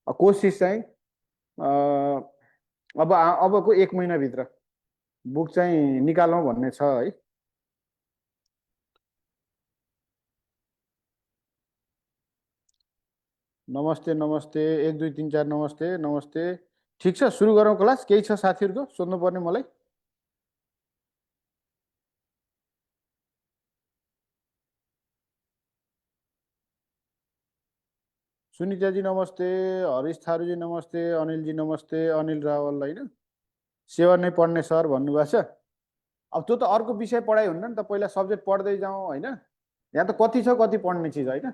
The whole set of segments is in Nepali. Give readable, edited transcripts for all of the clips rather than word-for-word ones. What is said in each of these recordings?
कोसिस चाहिँ अबको 1 महिनाभित्र बुक चाहिँ निकालौँ भन्ने छ है। नमस्ते नमस्ते 1 2 3 4 नमस्ते नमस्ते। ठिक छ, सुरु गरौँ क्लास। केही छ साथीहरूको सोध्नुपर्ने मलाई? सुनिताजी नमस्ते, हरिश थारूजी नमस्ते, अनिलजी नमस्ते, अनिल रावल होइन, सेवा नै पढ्ने सर भन्नुभएको छ। अब त्यो त अर्को विषय पढाइ हुन्न नि त, पहिला सब्जेक्ट पढ्दै जाउँ होइन। यहाँ त कति छ कति पढ्ने चिज होइन।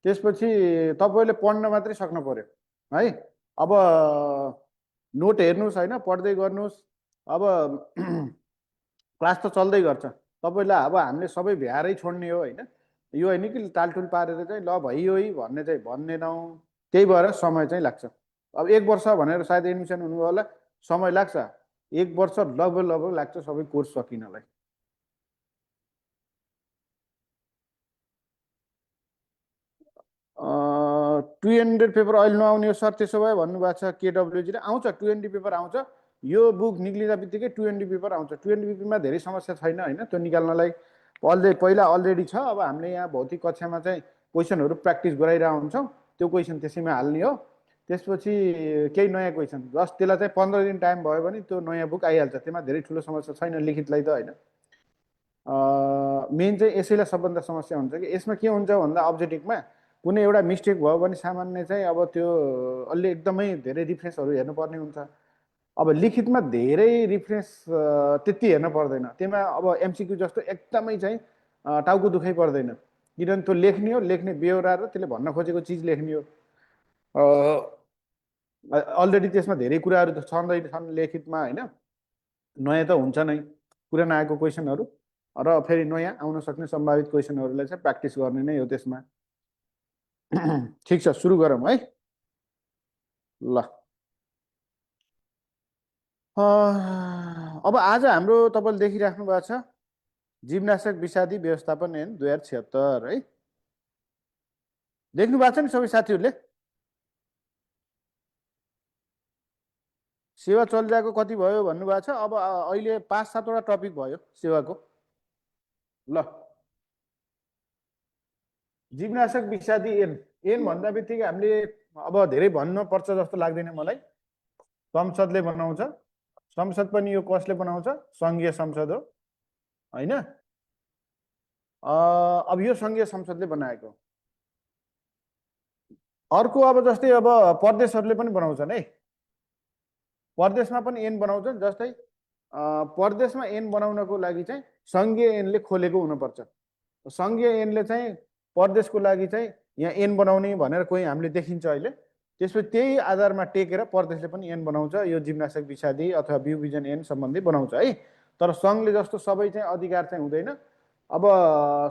त्यसपछि तपाईँले पढ्न मात्रै सक्नु पर्यो है। अब नोट हेर्नुहोस् होइन, पढ्दै गर्नुहोस्। अब क्लास त चल्दै गर्छ, तपाईँलाई अब हामीले सबै भ्याएरै छोड्ने हो होइन। यो होइन कि टालटुल पारेर चाहिँ ल भइयो है भन्ने चाहिँ भन्दैनौँ। त्यही भएर समय चाहिँ लाग्छ। अब 1 वर्ष भनेर सायद एडमिसन हुनुभयो होला, समय लाग्छ। 1 वर्ष लगभग लगभग लाग्छ सबै कोर्स सकिनलाई। टु एन्डेड पेपर अहिले नआउने हो सर, त्यसो भए भन्नुभएको छ केडब्ल्युजीले। आउँछ 2ND पेपर आउँछ। यो बुक निक्लिँदा बित्तिकै 2ND पेपर आउँछ। 2ND पेपरमा धेरै समस्या छैन होइन, त्यो निकाल्नलाई पहिला अलरेडी छ। अब हामीले यहाँ भौतिक कक्षामा चाहिँ क्वेसनहरू प्र्याक्टिस गराइरहेको हुन्छौँ, त्यो क्वेसन त्यसैमा हाल्ने हो। त्यसपछि केही नयाँ क्वेसन जस्ट त्यसलाई चाहिँ 15 दिन टाइम भयो भने त्यो नयाँ बुक आइहाल्छ। त्यसमा धेरै ठुलो समस्या छैन लिखितलाई त होइन। मेन चाहिँ यसैलाई सबभन्दा समस्या हुन्छ कि यसमा के हुन्छ भन्दा अब्जेक्टिभमा कुनै एउटा मिस्टेक भयो भने सामान्य चाहिँ अब त्यो अलि एकदमै धेरै रिफ्रेन्सहरू हेर्नुपर्ने हुन्छ। अब लिखितमा धेरै रिफ्रेन्स त्यति हेर्न पर्दैन, त्यसमा अब MCQ जस्तो एकदमै चाहिँ टाउको दुखाइ पर्दैन, किनभने त्यो लेख्ने हो, लेख्ने बेहोरा र त्यसले भन्न खोजेको चिज लेख्ने हो। अलरेडी त्यसमा धेरै कुराहरू त छन् लेखितमा होइन। नयाँ त हुन्छ नै, पुरानो आएको क्वेसनहरू र फेरि नयाँ आउन सक्ने सम्भावित क्वेसनहरूलाई चाहिँ प्र्याक्टिस गर्ने नै हो त्यसमा। ठिक छ, सुरु गरौँ है ल। अब आज हाम्रो तपाईँले देखिराख्नु भएको छ जीवनाशक विषादी व्यवस्थापन ऐन 2076 है। देख्नु भएको छ नि सबै साथीहरूले? सेवा चलिरहेको कति भयो भन्नुभएको छ। अब अहिले 5-7 वटा टपिक भयो सेवाको। ल, जीवनाशक विषादी ऐन भन्दा बित्तिकै हामीले अब धेरै भन्नुपर्छ जस्तो लाग्दैन मलाई। संसदले बनाउँछ। संसद पनि यो कसले बनाउँछ? सङ्घीय संसद हो होइन। अब यो सङ्घीय संसदले बनाएको। अर्को अब जस्तै अब प्रदेशहरूले पनि बनाउँछन् है। प्रदेशमा पनि ऐन बनाउँछन्। जस्तै प्रदेशमा ऐन बनाउनको लागि चाहिँ सङ्घीय ऐनले खोलेको हुनुपर्छ। सङ्घीय ऐनले चाहिँ प्रदेशको लागि चाहिँ यहाँ ऐन बनाउने भनेर कोही हामीले देखिन्छ अहिले। त्यसपछि त्यही आधारमा टेकेर प्रदेशले पनि ऐन बनाउँछ, यो जीवनाशक विषादी अथवा बिउ बिजन ऐन सम्बन्धी बनाउँछ है। तर सङ्घले जस्तो सबै चाहिँ अधिकार चाहिँ हुँदैन। अब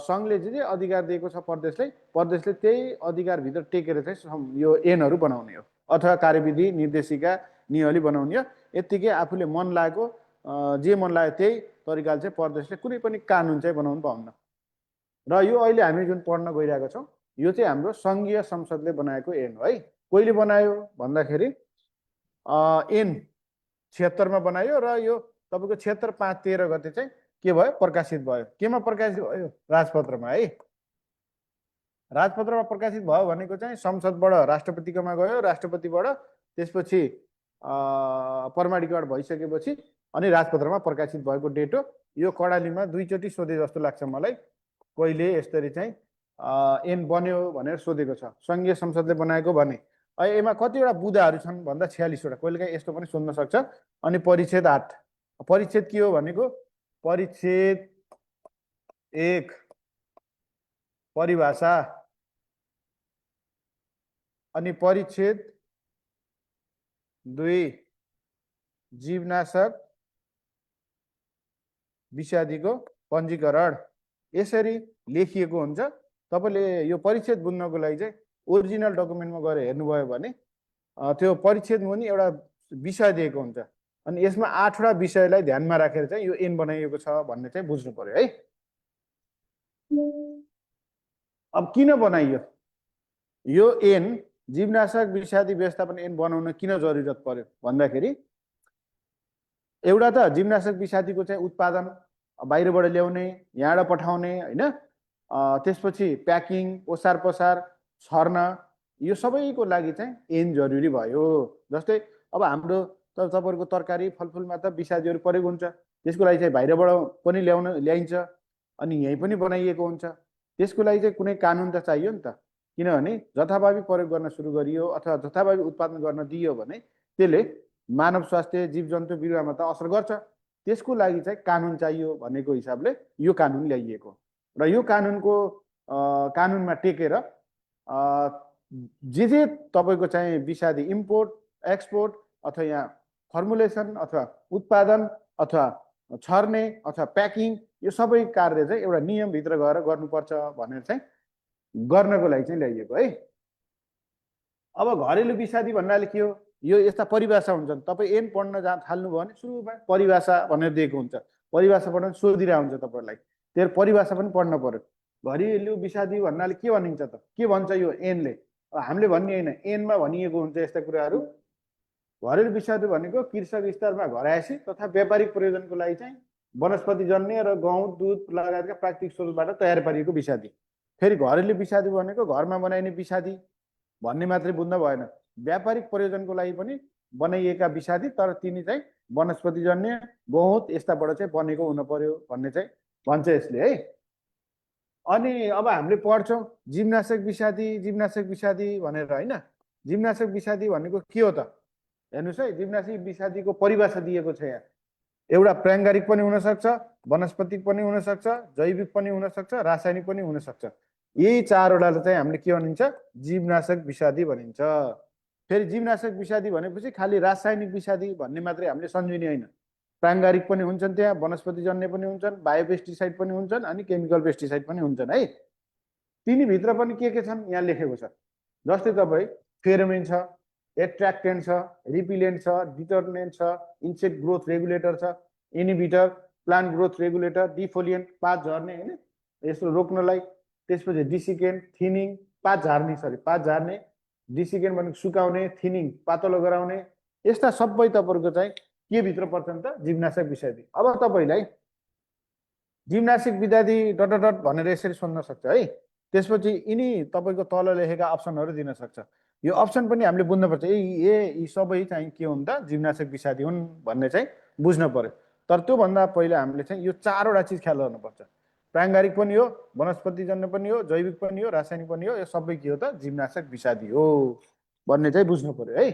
सङ्घले जे अधिकार दिएको छ प्रदेशले, प्रदेशले त्यही अधिकारभित्र टेकेर चाहिँ यो ऐनहरू बनाउने हो अथवा कार्यविधि निर्देशिका नियमले बनाउने हो। यत्तिकै आफूले मन लागेको जे मन लाग्यो त्यही तरिकाले चाहिँ प्रदेशले कुनै पनि कानुन चाहिँ बनाउनु पाउन्न। र यो अहिले हामी जुन पढ्न गइरहेको छौँ यो चाहिँ हाम्रो सङ्घीय संसदले बनाएको ऐन हो है। कहिले बनायो भन्दाखेरि ऐन 76 मा बनायो र यो तपाईँको 76/5/13 गते चाहिँ के भयो? प्रकाशित भयो। केमा प्रकाशित भयो? राजपत्रमा है। राजपत्रमा प्रकाशित भयो भनेको चाहिँ संसदबाट राष्ट्रपतिकोमा गयो, राष्ट्रपतिबाट त्यसपछि प्रमाणीकरण भइसकेपछि अनि राजपत्रमा प्रकाशित भएको डेट हो। यो कडालीमा 2 चोटि सोधे जस्तो लाग्छ मलाई। कहिले यसरी चाहिँ ऐन बन्यो भनेर सोधेको छ, सङ्घीय संसदले बनाएको भने। यसमा कतिवटा बुदाहरू छन् भन्दा 46 वटा। कहिलेकाहीँ यस्तो पनि सोध्न सक्छ। अनि परिच्छेद 8, परिच्छेद के हो भनेको? परिच्छेद 1 परिभाषा, अनि परिच्छेद 2 जीवनाशक विषादीको पञ्जीकरण, यसरी लेखिएको हुन्छ। तपाईँले यो परिच्छेद बुझ्नको लागि चाहिँ ओरिजिनल डकुमेन्टमा गएर हेर्नुभयो भने त्यो परिच्छेद मुनि एउटा विषय दिएको हुन्छ। अनि यसमा 8 वटा विषयलाई ध्यानमा राखेर चाहिँ यो ऐन बनाइएको छ भन्ने चाहिँ बुझ्नु पर्यो है। अब किन बनाइयो यो ऐन? जीवनाशक विषादी व्यवस्थापन ऐन बनाउन किन जरुरत पर्यो भन्दाखेरि एउटा त जीवनाशक विषादीको चाहिँ उत्पादन बाहिरबाट ल्याउने, यहाँबाट पठाउने हैन, त्यसपछि प्याकिङ, ओसार पसार, छर्न, यो सबैको लागि चाहिँ ऐन जरुरी भयो। जस्तै अब हाम्रो तपाईहरुको तरकारी फलफुलमा त विषादीहरू परेको हुन्छ, त्यसको लागि चाहिँ बाहिरबाट पनि ल्याइन्छ अनि यही पनि बनाइएको हुन्छ। त्यसको लागि चाहिँ कुनै कानुन त चाहियो नि त, किनभने जथाभावी प्रयोग गर्न सुरु गरियो अथवा जथाभावी उत्पादन गर्न दियो भने त्यसले मानव स्वास्थ्य, जीवजन्तु, बिरुवामा त असर गर्छ। त्यसको लागि चाहिँ कानुन चाहियो भनेको हिसाबले यो कानुन ल्याइएको र यो कानुनको कानुनमा टेकेर जे तपाईको चाहिँ विषादी इम्पोर्ट, एक्सपोर्ट अथवा यहाँ फर्मुलेसन अथवा उत्पादन अथवा छर्ने अथवा प्याकिङ, यो सबै कार्य चाहिँ एउटा नियमभित्र गएर गर्नुपर्छ भनेर चाहिँ गर्नको लागि चाहिँ ल्याइएको है। अब घरेलु विषादी भन्नाले के हो? यो यस्ता परिभाषा हुन्छन्। तपाईँ ऐन पढ्न थाल्नुभयो भने सुरुमा परिभाषा भनेर दिएको हुन्छ, परिभाषा पढ्न सोधिरहेको हुन्छ तपाईँलाई, त्यो परिभाषा पनि पढ्न पर्यो। घरेलु विषादी भन्नाले के भनिन्छ त, के भन्छ यो ऐनले? हामीले भन्ने होइन, ऐनमा भनिएको हुन्छ यस्ता कुराहरू। घरेलु विषादी भनेको कृषक स्तरमा घरायसी तथा व्यापारिक प्रयोजनको लागि चाहिँ वनस्पतिजन्य र गहुँ, दुध लगायतका प्राकृतिक स्रोतबाट तयार पारिएको विषादी। फेरि घरेलु विषादी भनेको घरमा बनाइने विषादी भन्ने मात्रै बुझ्न भएन, व्यापारिक प्रयोजनको लागि पनि बनाइएका विषादी, तर तिनी चाहिँ वनस्पतिजन्य, गहुँ यस्ताबाट चाहिँ बनेको हुन पर्यो भन्ने चाहिँ भन्छ यसले है। अनि अब हामीले पढ्छौँ जीवनाशक विषादी भनेर हैन। जीवनाशक विषादी भनेको के हो त? हेर्नुस् है, जीवनाशक विषादीको परिभाषा दिएको छ यहाँ। एउटा प्राङ्गारिक पनि हुन सक्छ, वनस्पतिक पनि हुन सक्छ, जैविक पनि हुन सक्छ, रासायनिक पनि हुन सक्छ। यही चारवटालाई चाहिँ हामीले के भनिन्छ? जीवनाशक विषादी भनिन्छ। फेरि जीवनाशक विषादी भनेपछि खालि रासायनिक विषादी भन्ने मात्रै हामीले सम्झिने होइन, प्राङ्गारिक पनि हुन्छन्, त्यहाँ वनस्पतिजन्य पनि हुन्छन्, बायोपेस्टिसाइड पनि हुन्छन् अनि केमिकल पेस्टिसाइड पनि हुन्छन् है। तिनीभित्र पनि के छन् यहाँ लेखेको छ। जस्तै तपाईँ फेरोमिन छ, एट्र्याक्टेन्ट छ, रिपिलेन्ट छ, डिटर्मिनेन्ट छ, इन्सेक्ट ग्रोथ रेगुलेटर छ, इनिबिटर, प्लान्ट ग्रोथ रेगुलेटर, डिफोलिएन्ट पात झर्ने हैन यसको रोक्नलाई, त्यसपछि डिसिकेन्ट, थिनिङ पात झार्ने, डिसिकेन्ट भनेको सुकाउने, थिनिङ पातलो गराउने, यस्ता सबै तपाईँको चाहिँ के भित्र पर्छन् त? जीवनाशक विषादी। अब तपाईलाई जीवनाशक विषादी डट भनेर यसरी सोध्न सक्छ है। त्यसपछि यिनी तपाईँको तल लेखेका अप्सनहरू दिन सक्छ। यो अप्सन पनि हामीले बुझ्नुपर्छ, यी सबै चाहिँ के हुन् त? जीवनाशक विषादी हुन् भन्ने चाहिँ बुझ्न पर्यो। तर त्योभन्दा पहिला हामीले चाहिँ यो चारवटा चिज ख्याल गर्नुपर्छ। प्राङ्गारिक पनि हो, वनस्पतिजन्य पनि हो, जैविक पनि हो, रासायनिक पनि हो, यो सबै के हो त? जीवनाशक विषादी हो भन्ने चाहिँ बुझ्नु पर्यो है।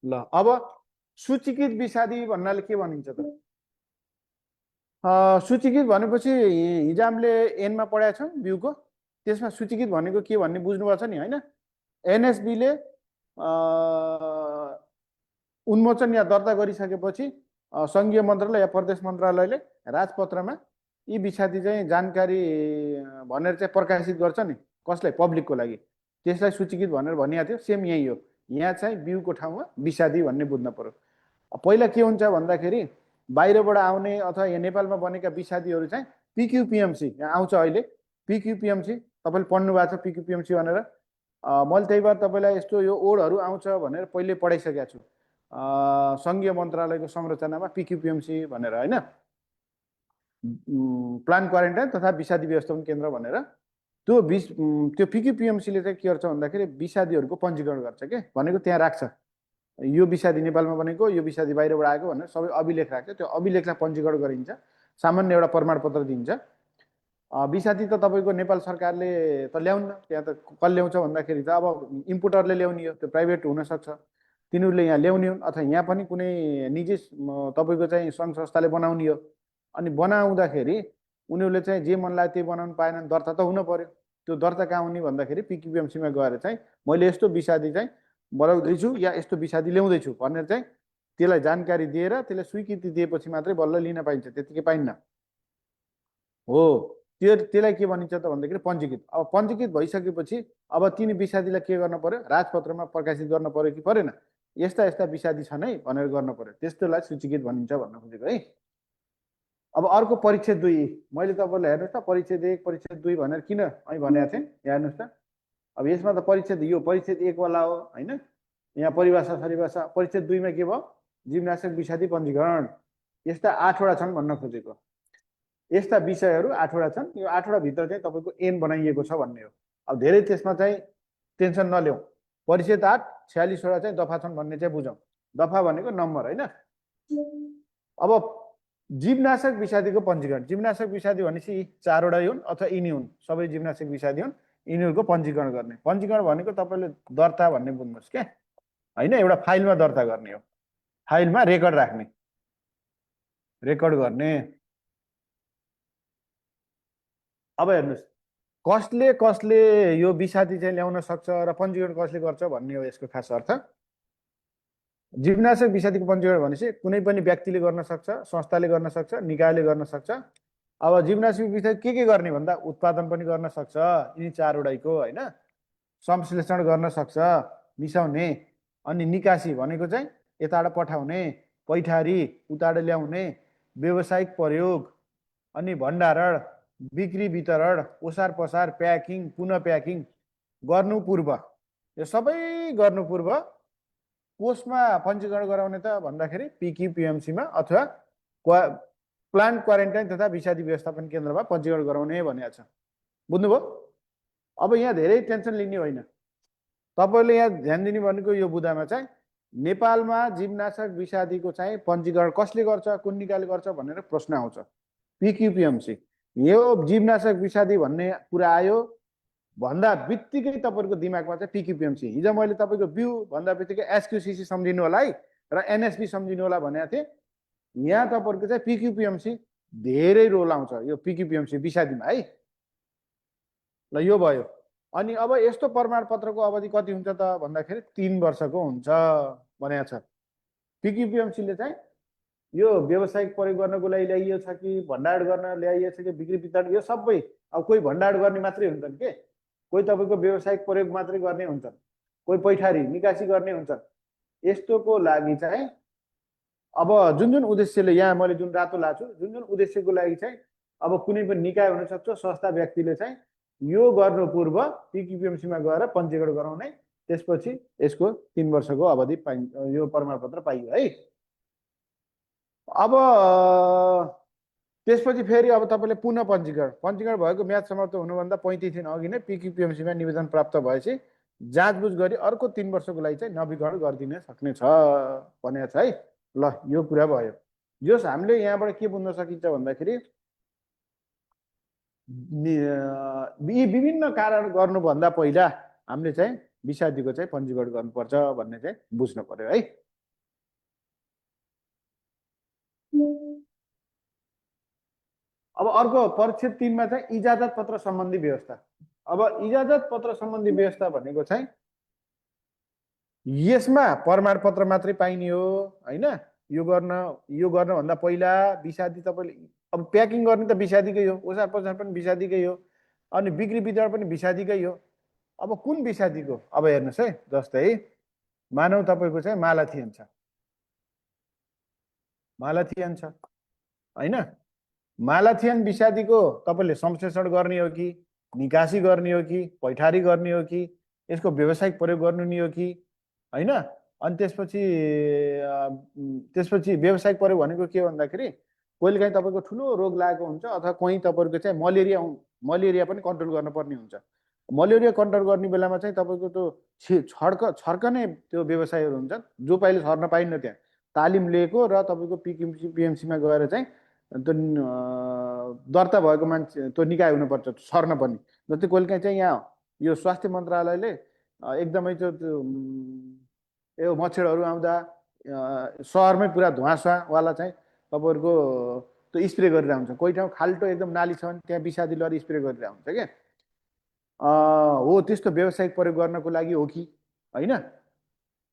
ल अब सूचीकृत विषादी भन्नाले के भनिन्छ त? सूचीकृत भनेपछि हिजो हामीले ऐनमा पढाएको छौँ बिउको, त्यसमा सूचीकृत भनेको के भन्ने बुझ्नुपर्छ नि हैन। एनएसबीले उन्मोचन या दर्ता गरिसकेपछि सङ्घीय मन्त्रालय या प्रदेश मन्त्रालयले राजपत्रमा यी विषादी चाहिँ जानकारी भनेर चाहिँ प्रकाशित गर्छ नि, कसलाई? पब्लिकको लागि। त्यसलाई सूचीकृत भनेर भनिएको थियो। सेम यही हो, यहाँ चाहिँ बिउको ठाउँमा विषादी भन्ने बुझ्न पर्यो। पहिला के हुन्छ भन्दाखेरि बाहिरबाट आउने अथवा यहाँ नेपालमा बनेका विषादीहरू चाहिँ पिक्युपिएमसी यहाँ आउँछ अहिले। पिक्युपिएमसी तपाईँले पढ्नु भएको छ पिक्युपिएमसी भनेर। मैले त्यही भएर तपाईँलाई यस्तो यो ओडहरू आउँछ भनेर पहिले पढाइसकेको छु। सङ्घीय मन्त्रालयको संरचनामा पिक्युपिएमसी भनेर होइन, प्लान्ट क्वारेन्टाइन तथा विषादी व्यवस्थापन केन्द्र भनेर। त्यो पिक्युपिएमसीले चाहिँ के गर्छ भन्दाखेरि विषादीहरूको पञ्जीकरण गर्छ के, भनेको त्यहाँ राख्छ यो विषादी नेपालमा बनेको, यो विषादी बाहिरबाट आएको भनेर सबै अभिलेख राख्छ। त्यो अभिलेखलाई पञ्जीकरण गरिन्छ, सामान्य एउटा प्रमाणपत्र दिन्छ। विषादी त तपाईँको नेपाल सरकारले त ल्याउन्न, त्यहाँ त कसले ल्याउँछ भन्दाखेरि त अब इम्पोर्टरले ल्याउने हो, त्यो प्राइभेट हुनसक्छ, तिनीहरूले यहाँ ल्याउने हुन् अथवा यहाँ पनि कुनै निजी तपाईँको चाहिँ सङ्घ संस्थाले बनाउने हो। अनि बनाउँदाखेरि उनीहरूले चाहिँ जे मन लाग्यो त्यही बनाउनु पाएनन्, दर्ता त हुनु पर्यो। त्यो दर्ता कहाँ हुने भन्दाखेरि पिक्युपिएमसीमा गएर चाहिँ मैले यस्तो विषादी चाहिँ बनाउँदैछु या यस्तो विषादी ल्याउँदैछु भनेर चाहिँ त्यसलाई जानकारी दिएर त्यसलाई स्वीकृति दिएपछि मात्रै बल्ल लिन पाइन्छ, त्यतिकै पाइन्न हो। त्यसलाई के भनिन्छ त भन्दाखेरि पञ्जीकृत। अब पञ्जीकृत भइसकेपछि अब तिनी विषादीलाई के गर्न पर्यो, राजपत्रमा प्रकाशित गर्न पर्यो कि परेन, यस्ता यस्ता विषादी छन् है भनेर गर्न पर्यो, त्यस्तोलाई सूचीकृत भनिन्छ भन्न खोजेको है। अब अर्को परिच्छेद 2, मैले तपाईँलाई हेर्नुहोस् त परिच्छेद 1 परिच्छेद 2 भनेर किन અહીં भनेको थिएँ, हेर्नुहोस् त। अब यसमा त परिच्छेद यो परिच्छेद 1 वाला हो हैन, यहाँ परिभाषा परिभाषा। परिच्छेद 2 मा के भयो, जीवनाशक विषादी पञ्जीकरण। यस्ता 8 वटा छन् भन्न खोजेको, यस्ता विषयहरू 8 वटा छन्। यो 8 वटा भित्र चाहिँ तपाईँको एन बनाइएको छ भन्ने हो। अब धेरै त्यसमा चाहिँ टेन्सन नल्याउँ। परिच्छेद 8 46 वटा चाहिँ दफा छन् भन्ने चाहिँ बुझौँ। दफा भनेको नम्बर हैन। अब जीवनाशक विषादीको पञ्जीकरण, जीवनाशक विषादी भनेपछि 4 वटा हुन् अथवा यिनी हुन्, सबै जीवनाशक विषादी हुन्, यिनीहरूको पञ्जीकरण गर्ने। पञ्जीकरण भनेको तपाईँले दर्ता भन्ने बुझ्नुहोस् क्या हैन, एउटा फाइलमा दर्ता गर्ने हो, फाइलमा रेकर्ड राख्ने, रेकर्ड गर्ने। अब हेर्नुहोस् कसले कसले यो विषादी चाहिँ ल्याउन सक्छ र पञ्जीकरण कसले गर्छ भन्ने हो यसको खास अर्थ। जीवनाशक विषादीको पञ्जीकरण भनेपछि कुनै पनि व्यक्तिले गर्न सक्छ, संस्थाले गर्न सक्छ, निकायले गर्न सक्छ। अब जीवनाशक विषादी के गर्ने भन्दा उत्पादन पनि गर्न सक्छ यिनी 4 वटाको हैन, संश्लेषण गर्न सक्छ मिसाउने, अनि निकासी भनेको चाहिँ यताबाट पठाउने, पैठारी उताबाट ल्याउने, व्यावसायिक प्रयोग, अनि भण्डारण, बिक्री वितरण, ओसार पसार, प्याकिङ, पुनः प्याकिङ गर्नु पूर्व, यो सबै गर्नु पूर्व कोषमा पञ्जीकरण गराउने त भन्दाखेरि PQPMC मा अथवा प्लान्ट क्वारेन्टाइन तथा विषादी व्यवस्थापन केन्द्रमा पञ्जीकरण गराउने भनेको छ। बुझ्नुभयो? अब यहाँ धेरै टेन्सन लिने होइन, तपाईले यहाँ ध्यान दिने भनेको यो बुदामा चाहिँ नेपालमा जीवनाशक विषादीको चाहिँ पञ्जीकरण कसले गर्छ, कुन निकायले गर्छ भनेर प्रश्न आउँछ। PQPMC। यो जीवनाशक विषादी भन्ने कुरा आयो भन्दा बित्तिकै तपाईको दिमागमा चाहिँ PQPMC। हिजो मैले तपाईको बिउ भन्दा बित्तिकै SQCC सम्झिनु होला है र NSP सम्झिनु होला भनेको थिएँ। यहाँ तपाईको चाहिँ PQPMC धेरै रोल आउँछ यो PQPMC विषादीमा है। ल यो भयो। अनि अब यस्तो प्रमाणपत्रको अवधि कति हुन्छ त भन्दाखेरि 3 वर्षको हुन्छ भनेको छ। PQPMC ले चाहिँ यो व्यावसायिक प्रयोग गर्नको लागि ल्याइएको छ कि भण्डारण गर्न ल्याइएको छ कि बिक्री वितरण, यो सबै। अब कोही भण्डारण गर्ने मात्रै हुन्छन् के, कोही तपाईँको व्यावसायिक प्रयोग मात्रै गर्ने हुन्छन्, कोही पैठारी निकासी गर्ने हुन्छन्। यस्तोको लागि चाहिँ अब जुन जुन उद्देश्यले यहाँ मैले जुन रातो लाछु, जुन जुन उद्देश्यको लागि चाहिँ अब कुनै पनि निकाय हुन सक्छ, संस्था व्यक्तिले चाहिँ यो गर्नु पूर्व PQPMC मा गएर पञ्जीकरण गराउने, त्यसपछि यसको 3 वर्षको अवधि यो प्रमाणपत्र पाइयो है। अब त्यसपछि फेरि अब तपाईले पुनः पञ्जीकरण भएको म्याद समाप्त हुनुभन्दा 35 दिन अघि नै PQPMC मा निवेदन प्राप्त भएपछि जाँचबुझ गरी अर्को 3 वर्षको लागि चाहिँ नवीकरण गरिदिन सक्ने छ भनेको छ है। ल यो कुरा भयो। जस हामीले यहाँबाट के बुझ्न सकिन्छ भन्दाखेरि यी विभिन्न कारण गर्नुभन्दा पहिला हामीले चाहिँ विषादीको चाहिँ पञ्जीकरण गर्नुपर्छ भन्ने चाहिँ बुझ्नु पर्यो है। अब अर्को परिच्छेद 3 मा चाहिँ इजाजत पत्र सम्बन्धी व्यवस्था। अब इजाजत पत्र सम्बन्धी व्यवस्था भनेको चाहिँ यसमा प्रमाणपत्र मात्रै पाइने हो हैन। यो गर्न भन्दा पहिला विषादी तपाईले अब प्याकिङ गर्ने त विषादीकै हो, ओसार पसार पनि विषादीकै हो, अनि बिक्री वितरण पनि विषादीकै हो। अब कुन विषादीको, अब हेर्नुस् है, जस्तै मानव तपाईको चाहिँ मालाथियन छ, मालाथियन छ हैन। मालाथियन विषादीको तपाईले संश्लेषण गर्ने हो कि निकासी गर्ने हो कि पैठारी गर्ने हो कि यसको व्यावसायिक प्रयोग गर्नु नि हो कि हैन। अनि त्यसपछि व्यावसायिक प्रयोग भनेको के भन्दाखेरि कहिलेकाहीँ तपाईको ठुलो रोग लागेको हुन्छ अथवा कहीँ तपाईको चाहिँ मलेरिया पनि कन्ट्रोल गर्नुपर्ने हुन्छ। मलेरिया कन्ट्रोल गर्ने बेलामा चाहिँ तपाईको त्यो छर्कने त्यो व्यवसायहरू हुन्छन् जो पहिले छर्न पाइन्न, त्यहाँ तालिम लिएको र तपाईको PQPMC मा गएर चाहिँ त्यो दर्ता भएको मान्छे त्यो निकाय हुनुपर्छ सर्न पनि। जस्तै कहिलेकाहीँ चाहिँ यहाँ यो स्वास्थ्य मन्त्रालयले एकदमै त्यो यो मच्छरहरू आउँदा सहरमै पुरा धुवाँसावाला चाहिँ तपाईहरुको त्यो स्प्रे गरेर हुन्छ। कोही ठाउँ खाल्टो एकदम नाली छ भने त्यहाँ विषादी लरी स्प्रे गरेर हुन्छ क्या। हो त्यस्तो व्यावसायिक प्रयोग गर्नको लागि हो कि हैन।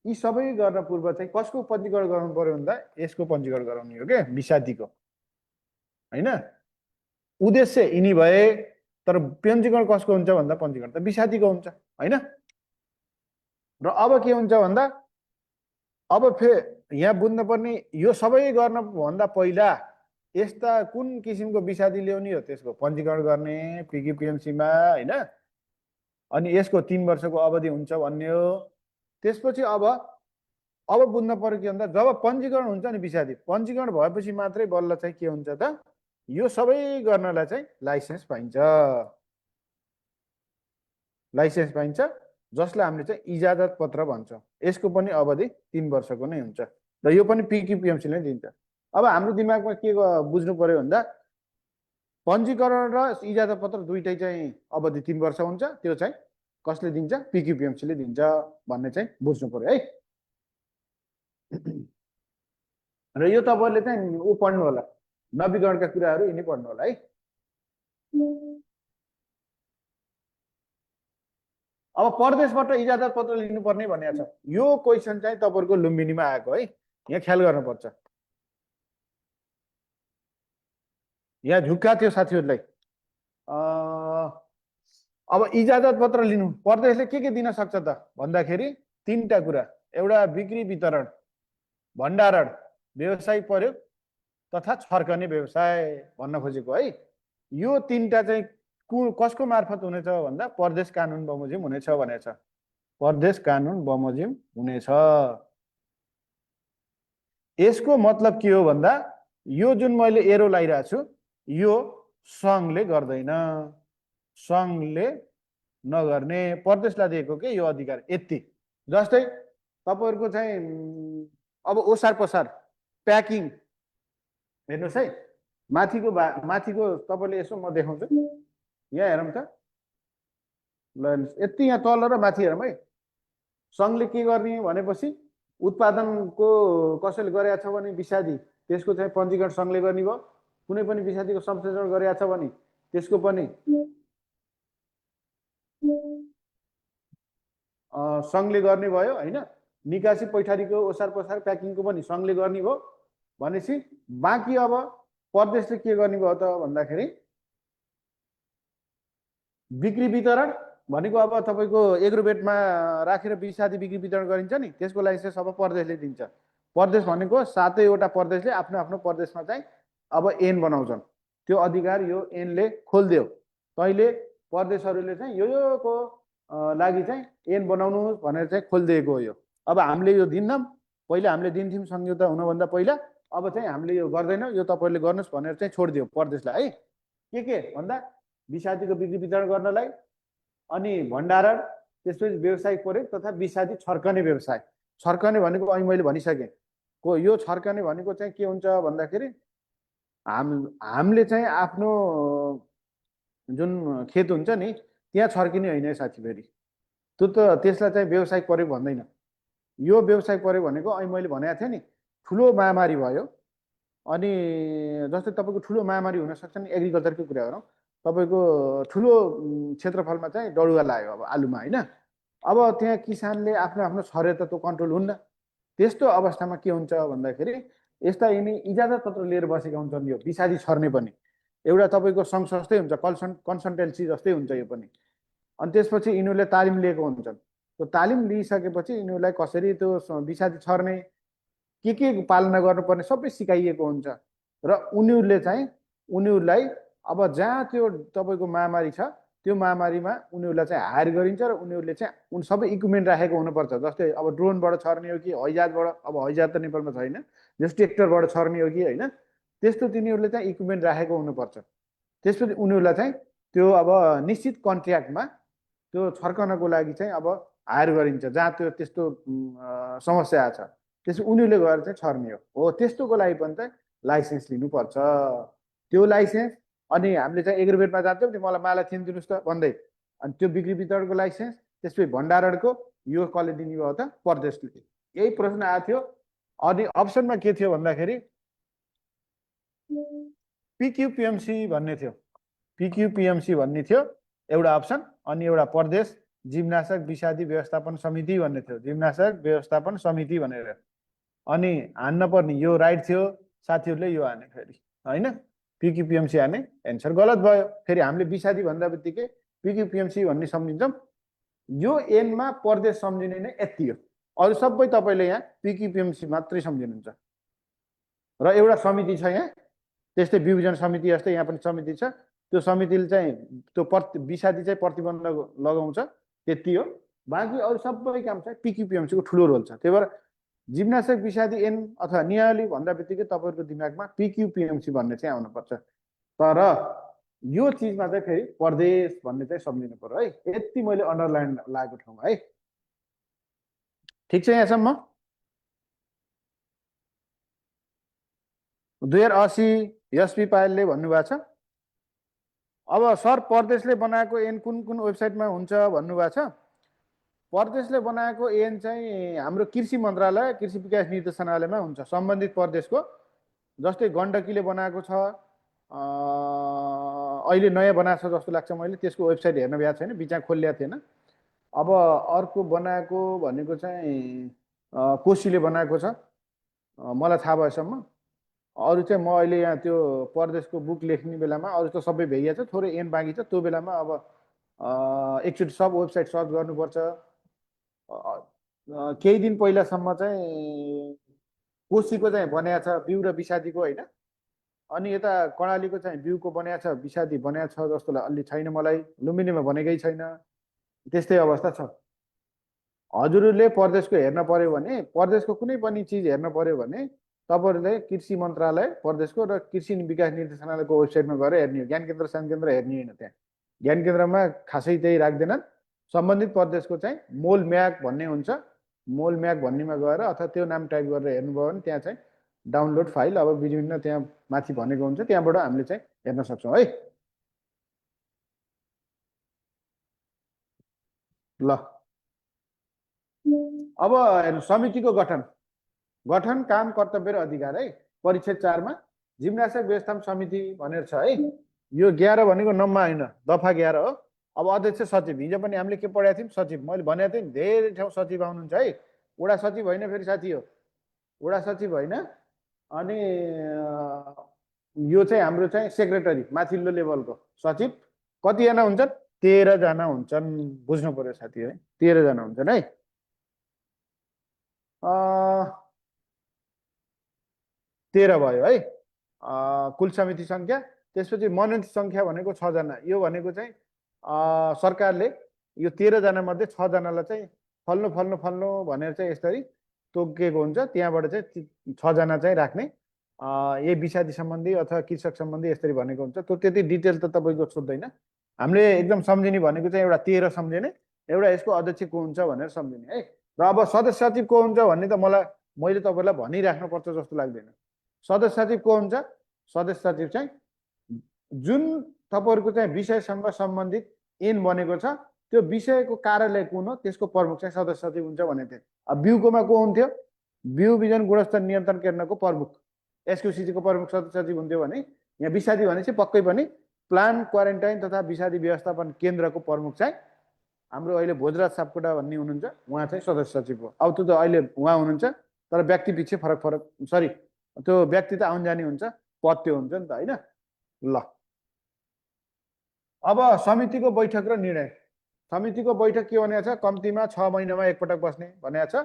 यी सबै गर्न पूर्व चाहिँ कसको पञ्जीकरण गर्नु पर्यो भन्दा यसको पञ्जीकरण गराउने हो क्या, विषादीको हैन। उद्देश्य यिनी भए, तर पञ्जीकरण कसको हुन्छ भन्दा पञ्जीकरण त विषादीको हुन्छ हैन। र अब के हुन्छ भन्दा अब फेरि यहाँ बुझ्नुपर्ने यो सबै गर्नभन्दा पहिला यस्ता कुन किसिमको विषादी ल्याउने हो त्यसको पञ्जीकरण गर्ने पिकिपिएमसीमा हैन। अनि यसको 3 वर्षको अवधि हुन्छ भन्ने हो। त्यसपछि अब बुझ्न पर्यो के भन्दा जब पञ्जीकरण हुन्छ नि विषादी, पञ्जीकरण भएपछि मात्रै बल्ल चाहिँ के हुन्छ त यो सबै गर्नलाई चाहिँ लाइसेन्स पाइन्छ। लाइसेन्स पाइन्छ जसलाई हामीले चाहिँ इजाजत पत्र भन्छ। यसको पनि अवधि 3 वर्षको नै हुन्छ र यो पनि पिकिपिएमसीले दिन्छ। अब हाम्रो दिमागमा के बुझ्नु पर्यो भन्दा पञ्जीकरण र इजाजत पत्र दुईटै चाहिँ अवधि 3 वर्ष हुन्छ, त्यो चाहिँ कसले दिन्छ? पिकिपिएमसीले दिन्छ भन्ने चाहिँ बुझ्नु पर्यो है। र यो तपाईहरुले चाहिँ उ पढ्नु होला, नवीकरणका कुराहरू यिनी पढ्नु होला है। अब परदेशबाट इजाजत पत्र लिनुपर्ने भनेको छ। यो क्वेशन चाहिँ तपाईहरुको लुम्बिनीमा आएको है, यहाँ ख्याल गर्नुपर्छ। यहाँ झुक्का थियो साथीहरुलाई। अब इजाजत पत्र लिनु परदेशले के दिन सक्छ त भन्दाखेरि 3टा कुरा। एउटा बिक्री वितरण, भण्डारण, व्यवसाय प्रयोग तथा छर्कने व्यवसाय भन्न खोजेको है। यो 3टा चाहिँ कसको मार्फत हुनेछ भन्दा परदेश कानुन बमोजिम हुनेछ भनेको छ। परदेश कानुन बमोजिम हुनेछ। यसको मतलब के हो भन्दा यो जुन मैले एरो लाइरहेको छु यो संघले गर्दैन, संघले नगर्ने, परदेशलाई दिएको के यो अधिकार यति। जस्तै तपाईहरुको चाहिँ अब ओसार पसार प्याकिङ हेर्नुस् है, माथिको तपाईले यसो म देखाउँछु, यहाँ हेरौँ त ल यति, यहाँ तल र माथि हेरौँ है। संघले के गर्ने भनेपछि उत्पादनको कसैले गरेको छ भने विषादी, त्यसको चाहिँ पञ्जीकरण संघले गर्ने भयो। कुनै पनि विषादीको संश्लेषण गरेको छ भने त्यसको पनि संघले गर्ने भयो हैन। निकासी पैठारीको ओसार पसार प्याकिङको पनि संघले गर्ने भयो भनेपछि बाँकी अब परदेशले के गर्ने भयो त भन्दाखेरि बिक्री वितरण भनेको अब तपाईको एग्रोबेटमा राखेर विषादी बिक्री वितरण गरिन्छ नि, त्यसको लाइसेन्स अब परदेशले दिन्छ। परदेश भनेको 7वटा परदेशले आफ्नो आफ्नो परदेशमा चाहिँ अब एन बनाउँछन्। त्यो अधिकार यो एनले खोल्दियो। तैले परदेशहरुले चाहिँ योको लागि चाहिँ एन बनाउनुहोस् भनेर चाहिँ खोल्दिएको हो यो। अब हामीले यो दिन्नौं, पहिले हामीले दिन्थ्यौं संयुक्त हुनुभन्दा पहिला, अब चाहिँ हामीले यो गर्दैनौं, यो तपाईहरुले गर्नुस् भनेर चाहिँ छोड्दियो परदेशलाई है। के भन्दा विषादीको बिक्री वितरण गर्नलाई, अनि भण्डारण, त्यसपछि व्यवसायिक प्रयोग तथा विषादी छर्कने व्यवसाय। छर्कने भनेको अहिले मैले भनिसके को, यो छर्कने भनेको चाहिँ के हुन्छ भन्दाखेरि हामीले चाहिँ आफ्नो जुन खेत हुन्छ नि त्यहाँ छर्किने हैन है साथी। फेरि त्यो त त्यसलाई चाहिँ व्यवसायिक प्रयोग भन्दैन। यो व्यवसायिक प्रयोग भनेको अहिले मैले भनेको थिएँ नि, ठुलो महामारी भयो अनि जस्तै तपाईको ठुलो महामारी हुन सक्छ नि, एग्रिकल्चरको कुरा गरौँ, तपाईको ठुलो क्षेत्रफलमा चाहिँ डडुवा लाग्यो अब आलुमा हैन। अब त्यहाँ किसानले आफ्नो आफ्नो छर्यो त त्यो कन्ट्रोल हुन्न। त्यस्तो अवस्थामा के हुन्छ भन्दाखेरि यस्ता यिनी इजाजत पत्र लिएर बसेका हुन्छन्। यो विषादी छर्ने पनि एउटा तपाईको संघ जस्तै हुन्छ, कन्सल्टेन्सी जस्तै हुन्छ यो पनि। अनि त्यसपछि यिनीहरूले तालिम लिएको हुन्छन्। त्यो तालिम लिइसकेपछि यिनीहरूलाई कसरी त्यो विषादी छर्ने, के पालना गर्नुपर्ने सबै सिकाइएको हुन्छ। र उनीहरूलाई अब जहाँ त्यो तपाईको महामारी छ त्यो महामारीमा उनीहरूलाई चाहिँ हायर गरिन्छ र उनीहरूले चाहिँ उन सबै इक्विपमेन्ट राखेको हुनुपर्छ। जस्तै अब ड्रोनबाट छर्ने हो कि हवाईजहाजबाट, अब हवाईजहाज त नेपालमा छैन, जस्तो ट्र्याक्टरबाट छर्ने हो कि हैन, त्यस्तो तिनीहरूले चाहिँ इक्विपमेन्ट राखेको हुनुपर्छ। त्यसपछि उनीहरूलाई चाहिँ त्यो अब निश्चित कन्ट्र्याक्टमा त्यो छर्कनको लागि चाहिँ अब हायर गरिन्छ जहाँ त्यो त्यस्तो समस्या छ। त्यसपछि उनीहरूले गएर चाहिँ छर्ने हो। त्यस्तोको लागि पनि चाहिँ लाइसेन्स लिनुपर्छ। त्यो लाइसेन्स अनि हामीले चाहिँ एग्रोबेटमा जान्छौँ नि, मलाई माला थिन दिनुहोस् त भन्दै, अनि त्यो बिक्री वितरणको लाइसेन्स, त्यसपछि भण्डारणको यो कसले दिने भयो त परदेशले। यही प्रश्न आएको थियो। अनि अप्सनमा के थियो भन्दाखेरि पिक्युपिएमसी भन्ने थियो, पिक्युपिएमसी भन्ने थियो एउटा अप्सन। अनि एउटा परदेश जीवनाशक विषादी व्यवस्थापन समिति भन्ने थियो, जीवनाशक व्यवस्थापन समिति भनेर। अनि हान्न पर्ने यो राइट थियो, साथीहरूले यो हाने फेरि हैन। पिक्युपिएमसी हाने एन्सर गलत भयो। फेरि हामीले विषादी भन्दा बित्तिकै पिक्युपिएमसी भन्ने सम्झिन्छौँ। यो एनमा परदेश सम्झिने नै यति हो, अरू सबै तपाईँले यहाँ पिक्युपिएमसी मात्रै सम्झिनुहुन्छ। र एउटा समिति छ यहाँ, त्यस्तै विभाजन समिति जस्तै यहाँ पनि समिति छ, त्यो समितिले चाहिँ त्यो विषादी चाहिँ प्रतिबन्ध लगाउँछ, त्यति हो। बाँकी अरू सबै काम चाहिँ पिक्युपिएमसीको ठुलो रोल छ। त्यही भएर जिम्नास्टिक विषादी एन अथवा नियाली भन्दा बित्तिकै तपाईँहरूको दिमागमा पिक्युपिएमसी भन्ने चाहिँ आउनुपर्छ। तर यो चिजमा चाहिँ फेरि प्रदेश भन्ने चाहिँ सम्झिनु पर्यो है। यति मैले अन्डरलाइन लागेको ठाउँमा है। ठिक छ यहाँसम्म? 2080 एसपी पायलले भन्नुभएको छ। अब सर प्रदेशले बनाएको एन कुन कुन वेबसाइटमा हुन्छ भन्नुभएको छ। प्रदेशले बनाएको एन चाहिँ हाम्रो कृषि मन्त्रालय कृषि विकास निर्देशनालयमा हुन्छ सम्बन्धित प्रदेशको। जस्तै गण्डकीले बनाएको छ, अहिले नयाँ बनाएको छ जस्तो लाग्छ, मैले त्यसको वेबसाइट हेर्न भ्याएको छैन, बिचमा खोलिएको थिएन। अब अर्को बनाएको भनेको चाहिँ कोशीले बनाएको छ मलाई थाहा भएसम्म। अरू चाहिँ म अहिले यहाँ त्यो प्रदेशको बुक लेख्ने बेलामा अरू त सबै भइएको छ, थोरै एन बाँकी छ। त्यो बेलामा अब एकचोटि सब वेबसाइट सर्च गर्नुपर्छ। केही दिन पहिलासम्म चाहिँ कोशीको चाहिँ बनाएको छ बिउ र विषादीको होइन, अनि यता कर्णालीको चाहिँ बिउको बनाएको छ, विषादी बनाएको छ जस्तो अलि छैन मलाई, लुम्बिनीमा भनेकै छैन। त्यस्तै अवस्था छ। हजुरहरूले प्रदेशको हेर्न पर्यो भने, प्रदेशको कुनै पनि चिज हेर्न पर्यो भने तपाईँहरूले कृषि मन्त्रालय प्रदेशको र कृषि विकास निर्देशनालयको वेबसाइटमा गएर हेर्ने हो। ज्ञान केन्द्र सानो केन्द्र हेर्ने होइन। त्यहाँ ज्ञान केन्द्रमा खासै त्यही राख्दैनन्। सम्बन्धित प्रदेशको चाहिँ मोल म्याग भन्ने हुन्छ, मोल म्याग भन्नेमा गएर अथवा त्यो नाम टाइप गरेर हेर्नुभयो भने त्यहाँ चाहिँ डाउनलोड फाइल अब विभिन्न त्यहाँ माथि भनेको हुन्छ, त्यहाँबाट हामीले चाहिँ हेर्न सक्छौँ है। ल अब समितिको गठन काम कर्तव्य र अधिकार है। परिच्छेद 4 मा जिम्नास्टिक व्यवस्थापन समिति भनेर छ है। यो 11 भनेको नम्बर होइन, दफा 11 हो। अब अध्यक्ष सचिव, हिजो पनि हामीले के पढाएको थियौँ, सचिव। मैले भनेको थिएँ धेरै ठाउँ सचिव आउनुहुन्छ है। वडा सचिव होइन फेरि साथी हो, वडा सचिव होइन। अनि यो चाहिँ हाम्रो चाहिँ सेक्रेटरी माथिल्लो लेभलको सचिव कतिजना हुन्छन्? 13 जना हुन्छन्। बुझ्नु पर्यो साथी है, 13 जना हुन्छन् है। 13 भयो है कुल समिति संख्या। त्यसपछि मनोनित संख्या भनेको 6 जना। यो भनेको चाहिँ सरकारले यो 13 जना मध्ये 6 जनालाई चाहिँ फल्नु फल्नु फल्नु भनेर चाहिँ यसरी तोकेको हुन्छ। त्यहाँबाट चाहिँ 6 जना चाहिँ राख्ने, यही विषादी सम्बन्धी अथवा कृषक सम्बन्धी यसरी भनेको हुन्छ। त्यो त्यति डिटेल त तपाईँको सोध्दैन। हामीले एकदम सम्झिने भनेको चाहिँ एउटा 13 सम्झिने, एउटा यसको अध्यक्ष को हुन्छ भनेर सम्झिने है। र अब सदस्य सचिव को हुन्छ भन्ने त मैले तपाईँलाई भनिराख्नुपर्छ जस्तो लाग्दैन। सदस्य सचिव को हुन्छ? सदस्य सचिव चाहिँ जुन तपाईँहरूको चाहिँ विषयसँग सम्बन्धित एन बनेको छ त्यो विषयको कार्यालय कुन हो त्यसको प्रमुख चाहिँ सदस्य सचिव हुन्छ भनेको थिएँ। अब बिउकोमा को हुन्थ्यो? बिउ बिजन गुणस्तर नियन्त्रण केन्द्रको प्रमुख, एसक्युसिसीको प्रमुख सदस्य सचिव हुन्थ्यो भने यहाँ विषादी भनेपछि पक्कै पनि प्लान क्वारेन्टाइन तथा विषादी व्यवस्थापन केन्द्रको प्रमुख चाहिँ हाम्रो अहिले भोजराज सापकोटा भन्ने हुनुहुन्छ, उहाँ चाहिँ सदस्य सचिव हो। अब त्यो त अहिले उहाँ हुनुहुन्छ, तर व्यक्ति पछि फरक सरी त्यो व्यक्ति त आउन जाने हुन्छ, पद त्यो हुन्छ नि त होइन। ल अब समितिको बैठक र निर्णय। समितिको बैठक के भनेको छ? कम्तीमा 6 महिनामा एकपटक बस्ने भनेको छ।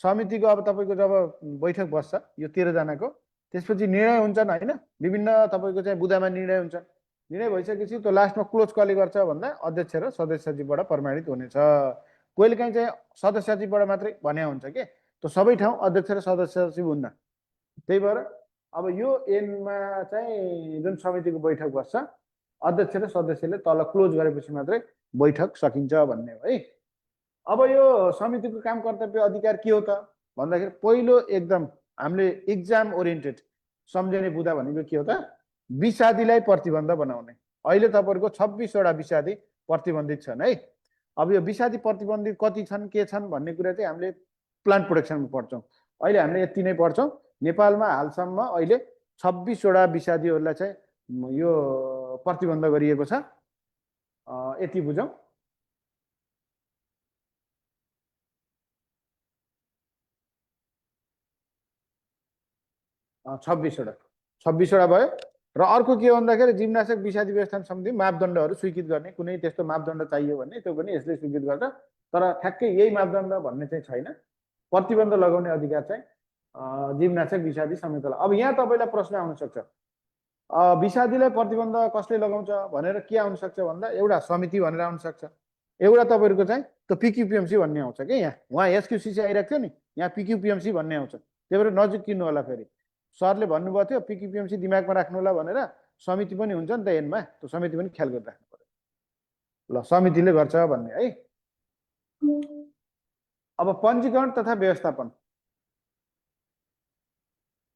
समितिको अब तपाईँको जब बैठक बस्छ यो 13 जनाको, त्यसपछि निर्णय हुन्छन् होइन। विभिन्न तपाईँको चाहिँ बुदामा निर्णय हुन्छन्। निर्णय भइसकेपछि त्यो लास्टमा क्लोज कसले गर्छ भन्दा अध्यक्ष र सदस्य सचिवबाट प्रमाणित हुनेछ। कहिलेकाहीँ चाहिँ सदस्य सचिवबाट मात्रै भन्या हुन्छ के, त्यो सबै ठाउँ अध्यक्ष र सदस्य सचिव हुन्न। त्यही भएर अब यो एनमा चाहिँ जुन समितिको बैठक बस्छ अध्यक्ष र सदस्यले तल क्लोज गरेपछि मात्रै बैठक सकिन्छ भन्ने हो है। अब यो समितिको काम कर्तव्य अधिकार के हो त भन्दाखेरि पहिलो एकदम हामीले एक्जाम ओरिएन्टेड सम्झने बुदा भनेको के हो त? विषादीलाई प्रतिबन्ध बनाउने। अहिले तपाईँहरूको 26 वटा विषादी प्रतिबन्धित छन् है। अब यो विषादी प्रतिबन्धित कति छन् के छन् भन्ने कुरा चाहिँ हामीले प्लान्ट प्रोटेक्सनमा पढ्छौँ। अहिले हामीले यति नै पढ्छौँ। नेपालमा हालसम्म अहिले 26 वटा विषादीहरूलाई चाहिँ यो प्रतिबन्ध गरिएको छ, यति बुझौँ। छब्बिसवटा भयो। र अर्को के भन्दाखेरि जिम्नास्टिक विषादी व्यवस्थापन सम्बन्धी मापदण्डहरू स्वीकृत गर्ने कुनै त्यस्तो मापदण्ड चाहियो भने त्यो पनि यसले स्वीकृत गर्छ तर ठ्याक्कै यही मापदण्ड भन्ने चाहिँ छैन प्रतिबन्ध लगाउने अधिकार चाहिँ जिम्नास्टिक विषादी समितिलाई अब यहाँ तपाईँलाई प्रश्न आउन सक्छ विषादीलाई प्रतिबन्ध कसले लगाउँछ भनेर के आउन सक्छ भन्दा एउटा समिति भनेर आउन सक्छ एउटा तपाईँहरूको चाहिँ त्यो पिक्युपिएमसी भन्ने आउँछ कि यहाँ उहाँ एसक्युसिसी आइरहेको थियो नि यहाँ पिक्युपिएमसी भन्ने आउँछ त्यही भएर नजिक किन्नु होला फेरि सरले भन्नुभएको थियो पिक्युपिएमसी दिमागमा राख्नु होला भनेर समिति पनि हुन्छ नि त एनमा त्यो समिति पनि ख्याल गरिराख्नु पर्यो ल समितिले गर्छ भन्ने है अब पञ्जीकरण तथा व्यवस्थापन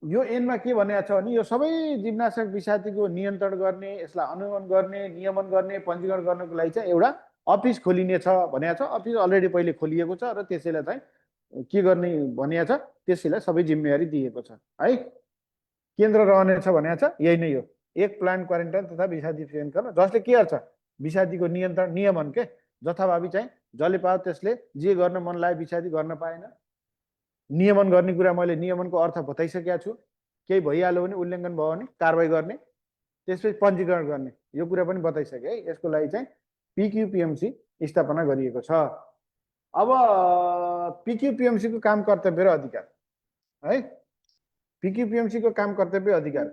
यो एनमा के भनेको छ भने यो सबै जिम्नास्टिक विषादीको नियन्त्रण गर्ने यसलाई अनुगमन गर्ने नियमन गर्ने पञ्जीकरण गर्नको लागि चाहिँ एउटा अफिस खोलिने छ भनेको छ अफिस अलरेडी पहिले खोलिएको छ र त्यसैलाई चाहिँ के गर्ने भनेको छ त्यसैलाई सबै जिम्मेवारी दिएको छ है केन्द्र रहनेछ भनेको छ यही नै हो एक प्लान क्वारेन्टाइन तथा विषादी गर्न जसले के गर्छ विषादीको नियन्त्रण नियमन के जथाभावी चाहिँ जसले पायो त्यसले जे गर्न मन लाग्यो विषादी गर्न पाएन नियमन गर्ने कुरा मैले नियमनको अर्थ बताइसकेको छु केही भइहाल्यो भने उल्लङ्घन भयो भने कारबाही गर्ने त्यसपछि पञ्जीकरण गर्ने यो कुरा पनि बताइसकेँ है यसको लागि चाहिँ पिक्युपिएमसी स्थापना गरिएको छ अब पिक्युपिएमसी को काम कर्तव्य र अधिकार है पिक्युपिएमसी को काम कर्तव्य अधिकार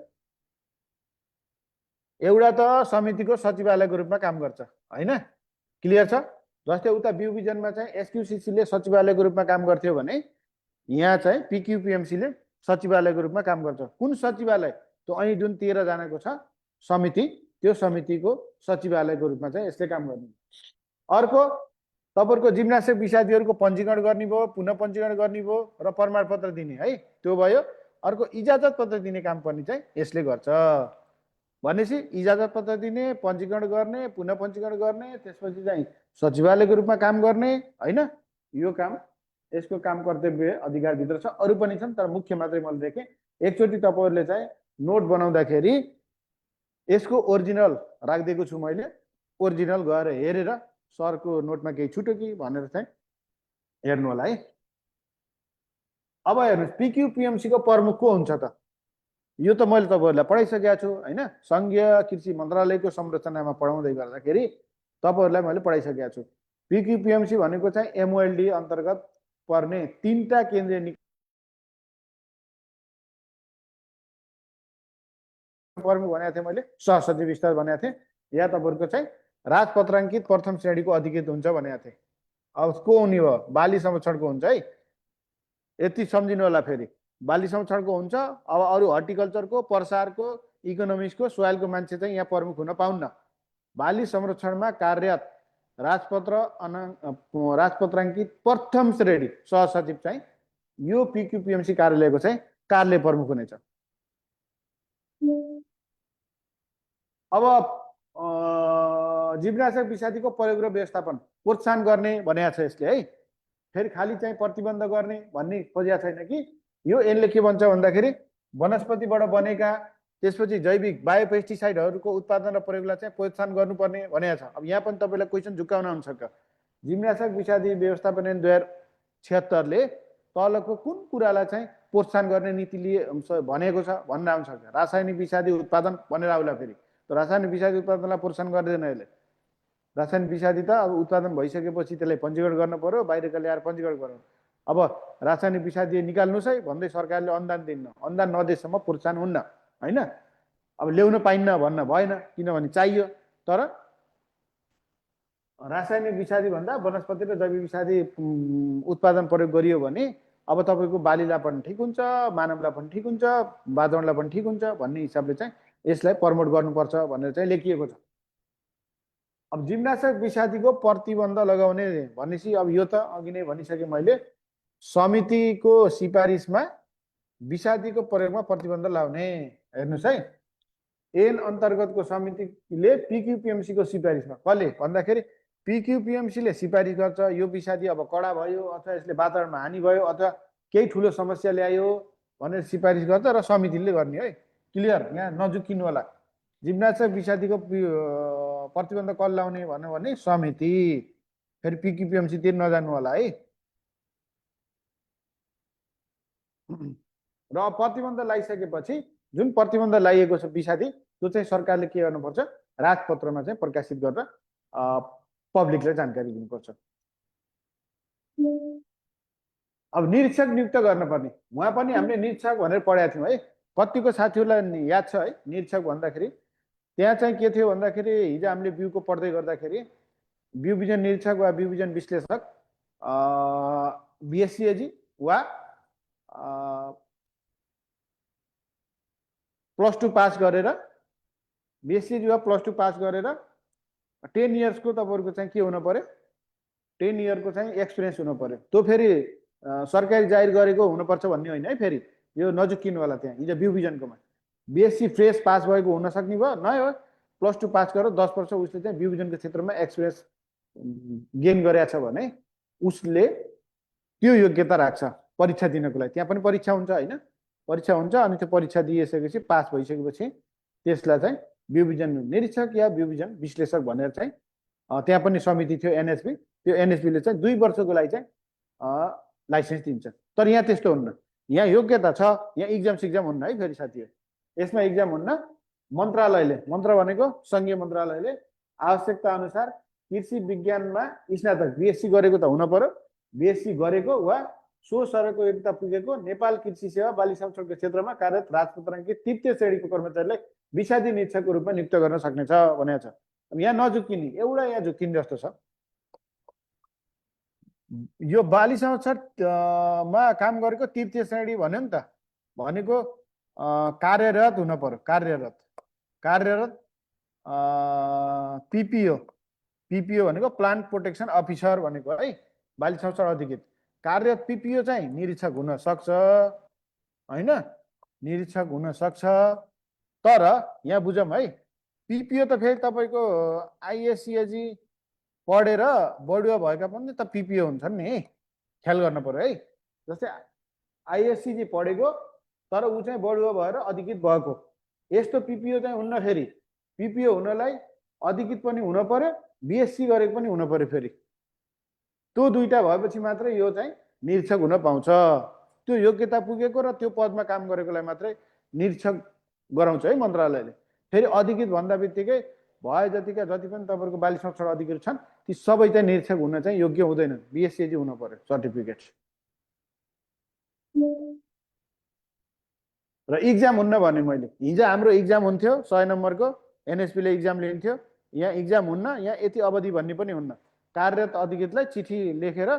एउटा त समितिको सचिवालयको रूपमा काम गर्छ हैन क्लियर छ जस्तै उता बिउबिजनमा चाहिँ एसक्युसिसीले सचिवालयको रूपमा काम गर्थ्यो भने यहाँ चाहिँ पिक्युपिएमसीले सचिवालयको रूपमा काम गर्छ कुन सचिवालय त्यो અહીં जुन 13 जनाको छ समिति त्यो समितिको सचिवालयको रूपमा चाहिँ यसले काम गर्ने अर्को तपाईहरुको जिम्नास्टिक विषादीहरुको पञ्जीकरण गर्ने भयो पुनः पञ्जीकरण गर्ने भयो र प्रमाणपत्र दिने है त्यो भयो अर्को इजाजत पत्र दिने काम पनि चाहिँ यसले गर्छ भनेपछि इजाजत पत्र दिने पञ्जीकरण गर्ने पुनः पञ्जीकरण गर्ने त्यसपछि चाहिँ सचिवालयको रूपमा काम गर्ने हैन यो काम यसको काम कर्तव्य अधिकार भित्र छ अरु पनि छन् तर मुख्य मात्रै मैले देखे एकचोटी तपाईहरुले चाहिँ नोट बनाउँदाखेरि यसको ओरिजिनल राख्दिएको छु मैले ओरिजिनल गएर हेरेर सरको नोटमा केही छुट्यो कि भनेर चाहिँ हेर्नु होला है अब हेर्नुस् पिक्युपिएमसी को प्रमुख को हुन्छ त यो त मैले तपाईहरुलाई पढाइसकेको छु हैन संघीय कृषि मन्त्रालयको संरचनामा पढाउँदै गर्दाखेरि तपाईहरुलाई मैले पढाइसकेको छु पिक्युपिएमसी भनेको चाहिँ एमओएलडी अन्तर्गत पर्ने 3टा केन्द्रीय प्रमुख भनेको थिएँ मैले सहसचिव स्तर भनेको थिएँ या तपाईहरुको चाहिँ राजपत्राङ्कित प्रथम श्रेणीको अधिकृत हुन्छ भनेको थिएँ अब को हुने हो बाली संरक्षणको हुन्छ है यति सम्झिनु होला फेरि बाली संरक्षणको हुन्छ अब अरु हर्टिकल्चरको प्रसारको इकोनोमिक्सको सोइलको मान्छे चाहिँ यहाँ प्रमुख हुन पाउन्न बाली संरक्षणमा कार्यरत राजपत्राङ्कित प्रथम श्रेणी सहसचिव चाहिँ यो पिक्युपिएमसी कार्यालयको चाहिँ कार्यालय प्रमुख हुनेछ अब जिम्नास्टिक विषादीको प्रयोग र व्यवस्थापन प्रोत्साहन गर्ने भनेको छ यसले है फेरि खाली चाहिँ प्रतिबन्ध गर्ने भन्ने खोजेको छैन कि यो यसले के भन्छ भन्दाखेरि वनस्पतिबाट बनेका त्यसपछि जैविक बायोपेस्टिसाइडहरूको उत्पादन र प्रयोगलाई चाहिँ प्रोत्साहन गर्नुपर्ने भनेको छ अब यहाँ पनि तपाईलाई क्वेशन झुकाउन आउन सक्छ जिम्नास्टिक विषादी व्यवस्थापन 2076 ले तलको कुन कुरालाई चाहिँ प्रोत्साहन गर्ने नीतिले भनेको छ भन्न आउन सक्छ रासायनिक विषादी उत्पादन भनेर आउला फेरि त रासायनिक विषादी उत्पादनलाई प्रोत्साहन गर्दैन यसले रासायनिक विषादी त अब उत्पादन भइसकेपछि त्यसलाई पञ्जीकरण गर्न पर्यो बाहिरका ल्याएर पञ्जीकरण गर्नु अब रासायनिक विषादी निकाल्नुस् है भन्दै सरकारले अनुदान दिन्न अनुदान नदिएसम्म प्रोत्साहन हुन्न हैन अब ल्याउन पाइन्न भन्न भएन किनभने चाहियो तर रासायनिक विषादी भन्दा वनस्पति र जैविक विषादी उत्पादन प्रयोग गरियो भने अब तपाईको बालीलाई पनि ठीक हुन्छ मानवलाई पनि ठीक हुन्छ वातावरणलाई पनि ठीक हुन्छ भन्ने हिसाबले चाहिँ यसलाई प्रमोट गर्नुपर्छ भनेर चाहिँ लेखिएको छ अब जिम्नास्टिक विषादीको प्रतिबन्ध लगाउने भनेपछि अब यो त अघि नै भनिसके मैले समितिको सिफारिसमा विषादीको प्रयोगमा प्रतिबन्ध लगाउने हेर्नुस् है एन अन्तर्गतको समितिले पिक्युपिएमसी को सिफारिसमा कसले भन्दाखेरि पिक्युपिएमसी ले सिफारिस गर्छ यो विषादी अब कडा भयो अथवा यसले वातावरणमा हानि भयो अथवा केही ठुलो समस्या ल्यायो भनेर सिफारिस गर्छ र समितिले गर्ने है क्लियर यहाँ नजुकिनु होला जिम्नास्टिक विषादीको प्रतिबन्ध कसले लाउने भन्यो भने समिति फेरि पिक्युपिएमसी तिर नजानु होला है र प्रतिबन्ध लगाइसकेपछि जुन प्रतिबन्ध लगाइएको छ विषादी त्यो चाहिँ सरकारले के गर्नुपर्छ राजपत्रमा चाहिँ प्रकाशित गरेर पब्लिकलाई जानकारी दिनुपर्छ। अब निरीक्षक नियुक्त गर्नुपर्ने उहाँ पनि हामीले निरीक्षक भनेर पढाएको थियौँ है। कतिको साथीहरूलाई याद छ है निरीक्षक भन्दाखेरि त्यहाँ चाहिँ के थियो भन्दाखेरि हिजो हामीले बिउको पढ्दै गर्दाखेरि बिउ बिजन निरीक्षक वा बिउ बिजन विश्लेषक बिएससिएजी वा +2 पास गरेर बिएससिएजी वा +2 पास गरेर 10 इयर्सको तपाईँहरूको चाहिँ के हुनु पर्यो 10 इयरको चाहिँ एक्सपिरियन्स हुनु पर्यो। त्यो फेरि सरकारी जाहिर गरेको हुनुपर्छ भन्ने होइन है। फेरि यो नजुकिनुहोला त्यहाँ हिजो बिउ बिजनकोमा बिएससी फ्रेस पास भएको हुन सक्ने भयो नयाँ +2 पास गरेर 10 वर्ष उसले चाहिँ बिउ बिजनको क्षेत्रमा एक्सपिरियन्स गेन गरेछ भने उसले त्यो योग्यता राख्छ परीक्षा दिनको लागि। त्यहाँ पनि परीक्षा हुन्छ होइन परीक्षा हुन्छ अनि त्यो परीक्षा दिइसकेपछि पास भइसकेपछि त्यसलाई चाहिँ बिउ बिजन निरीक्षक या बिउ बिजन विश्लेषक भनेर चाहिँ त्यहाँ पनि समिति थियो एनएसपी त्यो एनएसपीले चाहिँ 2 वर्षको लागि चाहिँ लाइसेन्स दिन्छ। तर यहाँ त्यस्तो हुन्न यहाँ योग्यता छ यहाँ इक्जाम सिक्जाम हुन्न है। फेरि साथीहरू यसमा इक्जाम हुन्न मन्त्रालयले मन्त्र भनेको सङ्घीय मन्त्रालयले आवश्यकता अनुसार कृषि विज्ञानमा स्नातक बिएससी गरेको त हुन पर्यो बिएससी गरेको वा सो स्तरको योग्यता पुगेको नेपाल कृषि सेवा बाली संरक्षणको क्षेत्रमा कार्यरत राजपत्राङ्कित तृतीय श्रेणीको कर्मचारीलाई विषादी निरीक्षकको रूपमा नियुक्त गर्न सक्नेछ भनेको छ। यहाँ नझुक्किने एउटा यहाँ झुक्किने जस्तो छ यो बाली संरक्षणमा काम गरेको तृतीय श्रेणी भन्यो नि त भनेको कार्यरत हुन पर्यो कार्यरत पिपिओ भनेको प्लान्ट प्रोटेक्सन अफिसर भनेको है बाली संरक्षण अधिकृत कार्यरत पिपिओ चाहिँ निरीक्षक हुन सक्छ होइन निरीक्षक हुन सक्छ। तर यहाँ बुझौँ है पिपिओ त फेरि तपाईँको आइएससिएजी पढेर बढुवा भएका पनि त पिपिओ हुन्छन् नि ख्याल गर्नु पर्यो है। जस्तै आइएससिजी पढेको तर ऊ चाहिँ बढुवा भएर अधिकृत भएको यस्तो पिपिओ चाहिँ हुन्न। फेरि पिपिओ हुनलाई अधिकृत पनि हुन पर्यो बिएससी गरेको पनि हुन पर्यो। फेरि त्यो दुईटा भएपछि मात्रै यो चाहिँ निरीक्षक हुन पाउँछ। त्यो योग्यता पुगेको र त्यो पदमा काम गरेकोलाई मात्रै निरीक्षक गराउँछ है मन्त्रालयले। फेरि अधिकृत भन्दा बित्तिकै भए जतिका जति पनि तपाईँहरूको बाली संरक्षण अधिकृत छन् ती सबै चाहिँ निरीक्षक हुन चाहिँ योग्य हुँदैनन् बिएससिजी हुन पर्यो सर्टिफिकेट। र इक्जाम हुन्न भने मैले हिजो हाम्रो इक्जाम हुन्थ्यो 100 नम्बरको एनएसपीले इक्जाम लिन्थ्यो यहाँ इक्जाम हुन्न यहाँ यति अवधि भन्ने पनि हुन्न। कार्यरत अधिकृतलाई चिठी लेखेर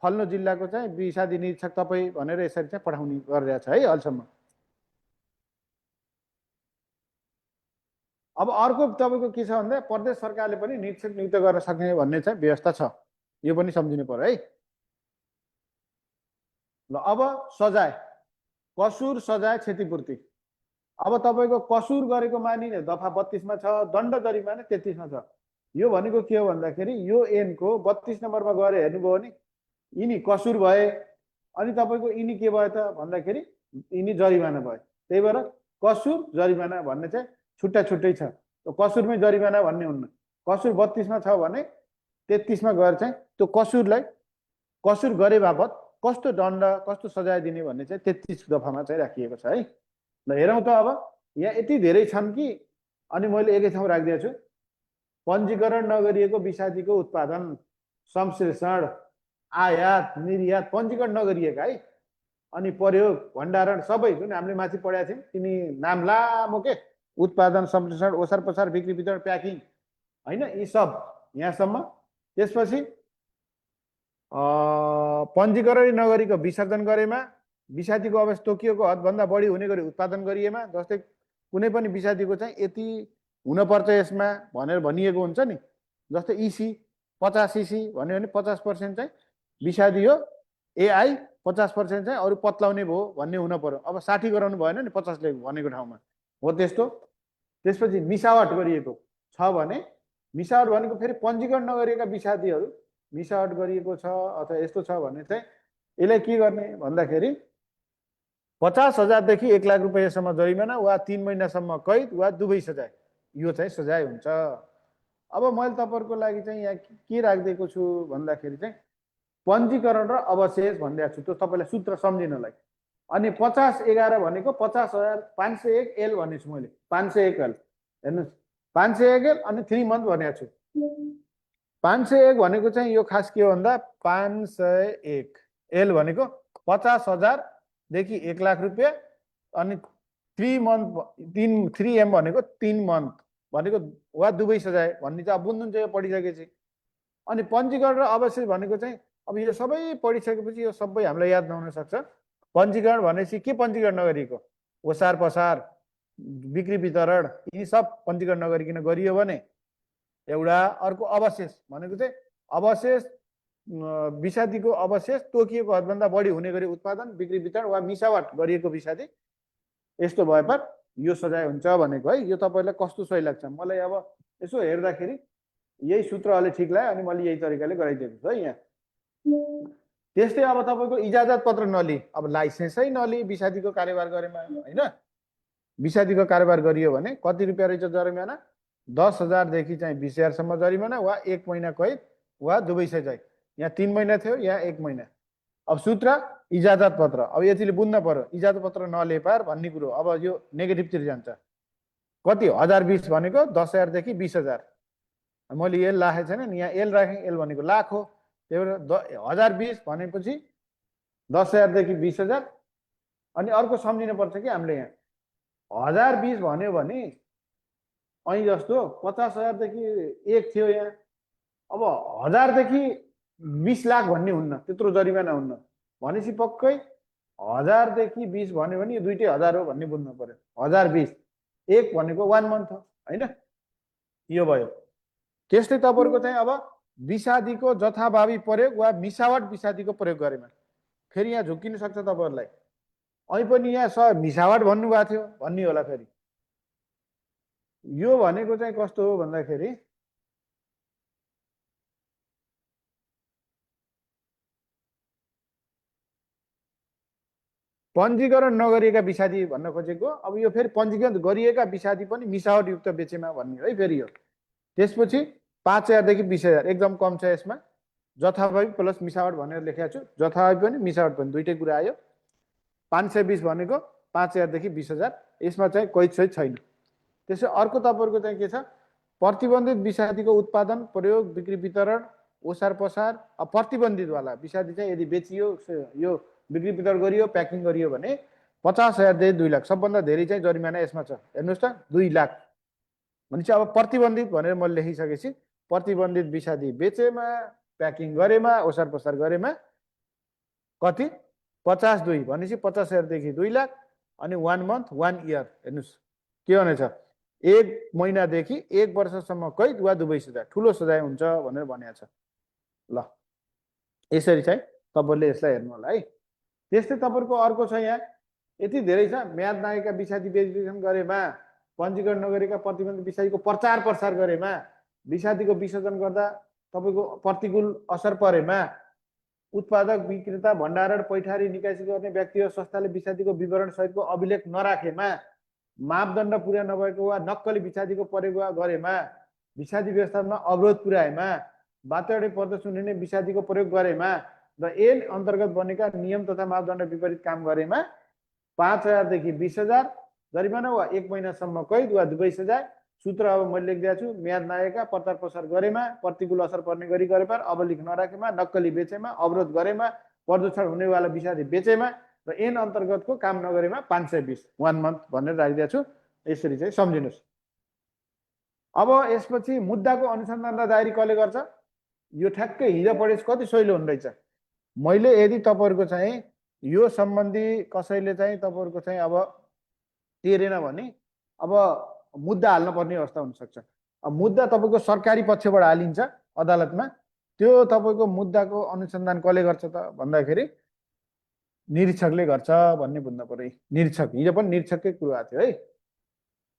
फल्नु जिल्लाको चाहिँ विषादी निरीक्षक तपाईँ भनेर यसरी चाहिँ पठाउने गरिरहेछ है अहिलेसम्म। अब अर्को तपाईँको के छ भन्दा प्रदेश सरकारले पनि निरीक्षक नियुक्त गर्न सक्ने भन्ने चाहिँ व्यवस्था छ यो पनि सम्झिनु पर्यो है। ल अब सजाय कसुर सजाय क्षतिपूर्ति अब तपाईँको कसुर गरेको मानिने दफा 32 मा छ दण्ड जरिमाना 33 मा छ। यो भनेको के हो भन्दाखेरि यो एनको 32 नम्बरमा गएर हेर्नुभयो भने यिनी कसुर भए अनि तपाईँको यिनी के भयो त भन्दाखेरि यिनी जरिमाना भयो। त्यही भएर कसुर जरिमाना भन्ने चाहिँ छुट्टा छुट्टै छ। कसुरमै जरिमाना भन्ने हुन्न। कसुर 32 मा छ भने 33 मा गएर चाहिँ त्यो कसुरलाई कसुर गरे बापत कस्तो दण्ड कस्तो सजाय दिने भन्ने चाहिँ 33 दफामा चाहिँ राखिएको छ है। ल हेरौँ त अब यहाँ यति धेरै छन् कि अनि मैले एकै ठाउँ राखिदिएको छु। पञ्जीकरण नगरिएको विषादीको उत्पादन संश्लेषण आयात निर्यात पञ्जीकरण नगरिएका है अनि प्रयोग भण्डारण सबै जुन हामीले माथि पढाएको थियौँ तिनी नाम लामो के उत्पादन संश्लेषण ओसार पसार बिक्री वितरण प्याकिङ होइन यी सब यहाँसम्म। त्यसपछि पञ्जीकरण नगरीको विसर्जन गरेमा विषादीको अवस्था तोकिएको हदभन्दा बढी हुने गरी उत्पादन गरिएमा जस्तै कुनै पनि विषादीको चाहिँ यति हुनपर्छ यसमा भनेर भनिएको हुन्छ नि। जस्तै इसी 50 इसी भन्यो भने 50% चाहिँ विषादी हो एआई 50% चाहिँ अरू पत्लाउने भयो भन्ने हुन पर्यो। अब 60 गराउनु भएन नि 50 ले भनेको ठाउँमा हो त्यस्तो। त्यसपछि मिसावट गरिएको छ भने मिसावट भनेको फेरि पञ्जीकरण नगरिएका विषादीहरू मिसावट गरिएको छ अथवा यस्तो छ भने चाहिँ यसलाई के गर्ने भन्दाखेरि 50,000 देखि 1 लाख रुपैयाँसम्म जरिमाना वा 3 महिनासम्म कैद वा दुवै सजाय यो चाहिँ सजाय हुन्छ। अब मैले तपाईँहरूको लागि चाहिँ यहाँ के राखिदिएको छु भन्दाखेरि चाहिँ पञ्जीकरण र अवशेष भनिदिएको छु त्यो तपाईँलाई सूत्र सम्झिनलाई। अनि 50/11 भनेको 50,501 एल भनेको छु मैले 501 एल हेर्नुहोस् 501 एल अनि 3 मन्थ भनेको छु 501 भनेको चाहिँ यो खास के हो भन्दा 501 एल भनेको 50,000 देखि 1,00,000 रुपियाँ अनि 3 मन्थ 3M भनेको 3 मन्थ भनेको वा दुवै सजाय भन्ने चाहिँ अब बुझ्नुहुन्छ यो पढिसकेपछि अनि पञ्जीकरण र अवशेष भनेको चाहिँ अब यो सबै पढिसकेपछि यो सबै हामीलाई याद नहुन सक्छ पञ्जीकरण भनेपछि के पञ्जीकरण नगरिएको ओसार पसार बिक्री वितरण यी सब पञ्जीकरण नगरिकन गरियो भने एउटा अर्को अवशेष भनेको चाहिँ अवशेष विषादीको अवशेष तोकिएको हदभन्दा बढी हुने गरी उत्पादन बिक्री वितरण वा मिसावट गरिएको विषादी यस्तो भए पर यो सजाय हुन्छ भनेको है यो तपाईलाई कस्तो सही लाग्छ मलाई अब यसो हेर्दाखेरि यही सूत्रले ठीक लाग्यो अनि मैले यही तरिकाले गराइदिएको छु है यहाँ त्यस्तै अब तपाईको इजाजत पत्र नलि अब लाइसेन्सै नलि विषादीको कारोबार गरेमा हैन विषादीको कारोबार गरियो भने कति रुपियाँ रहेछ जरिमाना 10,000 देखि चाहिँ 20,000 सम्म जरिमाना वा 1 महिना कैद वा दुवै सजाय यहाँ 3 महिना थियो यहाँ 1 महिना अब सूत्र इजाजत पत्र अब यतिले बुझ्न पर्यो इजाजत पत्र नले पार भन्ने कुरो अब यो नेगेटिभतिर जान्छ कति 1020 भनेको 10,000 देखि 20,000 मैले एल राखेको छैन यहाँ एल राखेँ एल भनेको लाख हो त्यही भएर 1020 भनेपछि 10,000 देखि 20,000 अनि अर्को सम्झिनु पर्छ कि हामीले यहाँ 1020 भन्यो भने અહીં जस्तो 50,000 देखि 1 थियो यहाँ अब 1000 देखि 20 लाख भन्ने हुन्न त्यत्रो जरिमाना हुन्न भनेपछि पक्कै 1000 देखि 20 भन्यो भने यो दुईटै 1000 हो भन्ने बुझ्नु पर्यो 1020 1 भनेको 1 मन्थ हो हैन यो भयो त्यस्तै तपाईहरुको चाहिँ अब विषादीको जथाभावी प्रयोग वा मिसावट विषादीको प्रयोग गरेमा फेरि यहाँ झुकिन सक्छ तपाईहरुलाई अहिले पनि यहाँ मिसावट भन्नु भएको थियो भन्ने होला फेरि यो भनेको चाहिँ कस्तो हो भन्दाखेरि पञ्जीकरण नगरिएका विषादी भन्न खोजेको अब यो फेरि पञ्जीकरण गरिएका विषादी पनि मिसावट युक्त बेचेमा भन्ने है फेरि यो त्यसपछि 5,000 देखि 20,000 एकदम कम छ यसमा जथाभावी प्लस मिसावट भनेर लेखेको छु जथाभावी पनि मिसावट पनि दुईटै कुरा आयो 520 भनेको 5,000 देखि 20,000 यसमा चाहिँ कैद सहित छैन त्यसै अर्को तपाईहरुको चाहिँ के छ प्रतिबन्धित विषादीको उत्पादन प्रयोग बिक्री वितरण ओसार पसार प्रतिबन्धित वाला विषादी चाहिँ यदि बेचियो यो बिक्री वितरण गरियो प्याकिङ गरियो भने 50,000 देखि 2 लाख सबभन्दा धेरै चाहिँ जरिमाना यसमा छ हेर्नुस् त 2 लाख भनेपछि अब प्रतिबन्धित भनेर मैले लेखिसकेपछि प्रतिबन्धित विषादी बेचेमा प्याकिङ गरेमा ओसार पसार गरेमा कति 52 भनेपछि 50,000 देखि 2 लाख अनि 1 मन्थ 1 इयर हेर्नुस् के भनेछ 1 महिनादेखि 1 वर्षसम्म कैद वा दुवै सजाय ठुलो सजाय हुन्छ भनेर भनेको छ ल यसरी चाहिँ तपाईहरुले यसलाई हेर्नु होला है त्यस्तै तपाईहरुको अर्को छ यहाँ यति धेरै छ म्याद नआएका विषादी बेचबिखन गरेमा पञ्जीकरण नगरेका प्रतिबन्धित विषादीको प्रचार प्रसार गरेमा विषादीको विसर्जन गर्दा तपाईको प्रतिकूल असर परेमा उत्पादक विक्रेता भण्डारण पैठारी निकासी गर्ने व्यक्ति वा संस्थाले विषादीको विवरण सहितको अभिलेख नराखेमा मापदण्ड पूरा नभएको वा नक्कली विषादीको प्रयोग गरेमा विषादी व्यवस्थापनमा अवरोध पुर्याएमा वातावरणीय प्रदूषण हुने विषादीको प्रयोग गरेमा र एन अन्तर्गत बनेका नियम तथा मापदण्ड विपरीत काम गरेमा 5,000 देखि 20,000 जरिमाना वा 1 महिनासम्म कैद वा दुवै सजाय सूत्र अब मैले लेखिदिएको छु म्याद नआएका प्रचार प्रसार गरेमा प्रतिकूल असर पर्ने गरी गरेमा अभिलेख नराखेमा नक्कली बेचेमा अवरोध गरेमा प्रदूषण हुनेवाला विषादी बेचेमा र एन अन्तर्गतको काम नगरेमा 520 1 मन्थ भनेर राखिदिएको छु यसरी चाहिँ सम्झिनुस् अब यसपछि मुद्दाको अनुसन्धान र दायरी कसले गर्छ यो ठ्याक्कै हिजो पढेस कति सहिलो हुन रहेछ मैले यदि तपाईहरुको चाहिँ यो सम्बन्धी कसैले चाहिँ तपाईहरुको चाहिँ अब टेरेन भने अब मुद्दा हाल्न पर्ने अवस्था हुन सक्छ अब मुद्दा तपाईको सरकारी पक्षबाट हालिन्छ अदालतमा त्यो तपाईको मुद्दाको अनुसन्धान कसले गर्छ त भन्दाखेरि निरीक्षकले गर्छ भन्ने बुझ्नु पर्यो निरीक्षक हिजो पनि निरीक्षककै कुरा आएको थियो है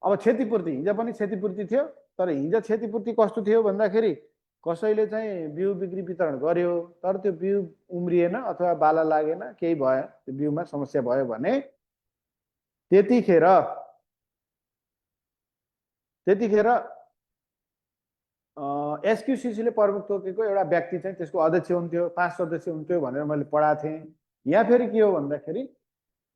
अब क्षतिपूर्ति हिजो पनि क्षतिपूर्ति थियो तर हिजो क्षतिपूर्ति कस्तो थियो भन्दाखेरि कसैले चाहिँ बिउ बिक्री वितरण गर्यो तर त्यो बिउ उम्रिएन अथवा बाला लागेन केही भयो त्यो बिउमा समस्या भयो भने त्यतिखेर एसक्युसिसीले प्रमुख तोकेको एउटा व्यक्ति चाहिँ त्यसको अध्यक्ष हुन्थ्यो 5 सदस्य हुन्थ्यो भनेर मैले पढाएको थिएँ यहाँ फेरि के हो भन्दाखेरि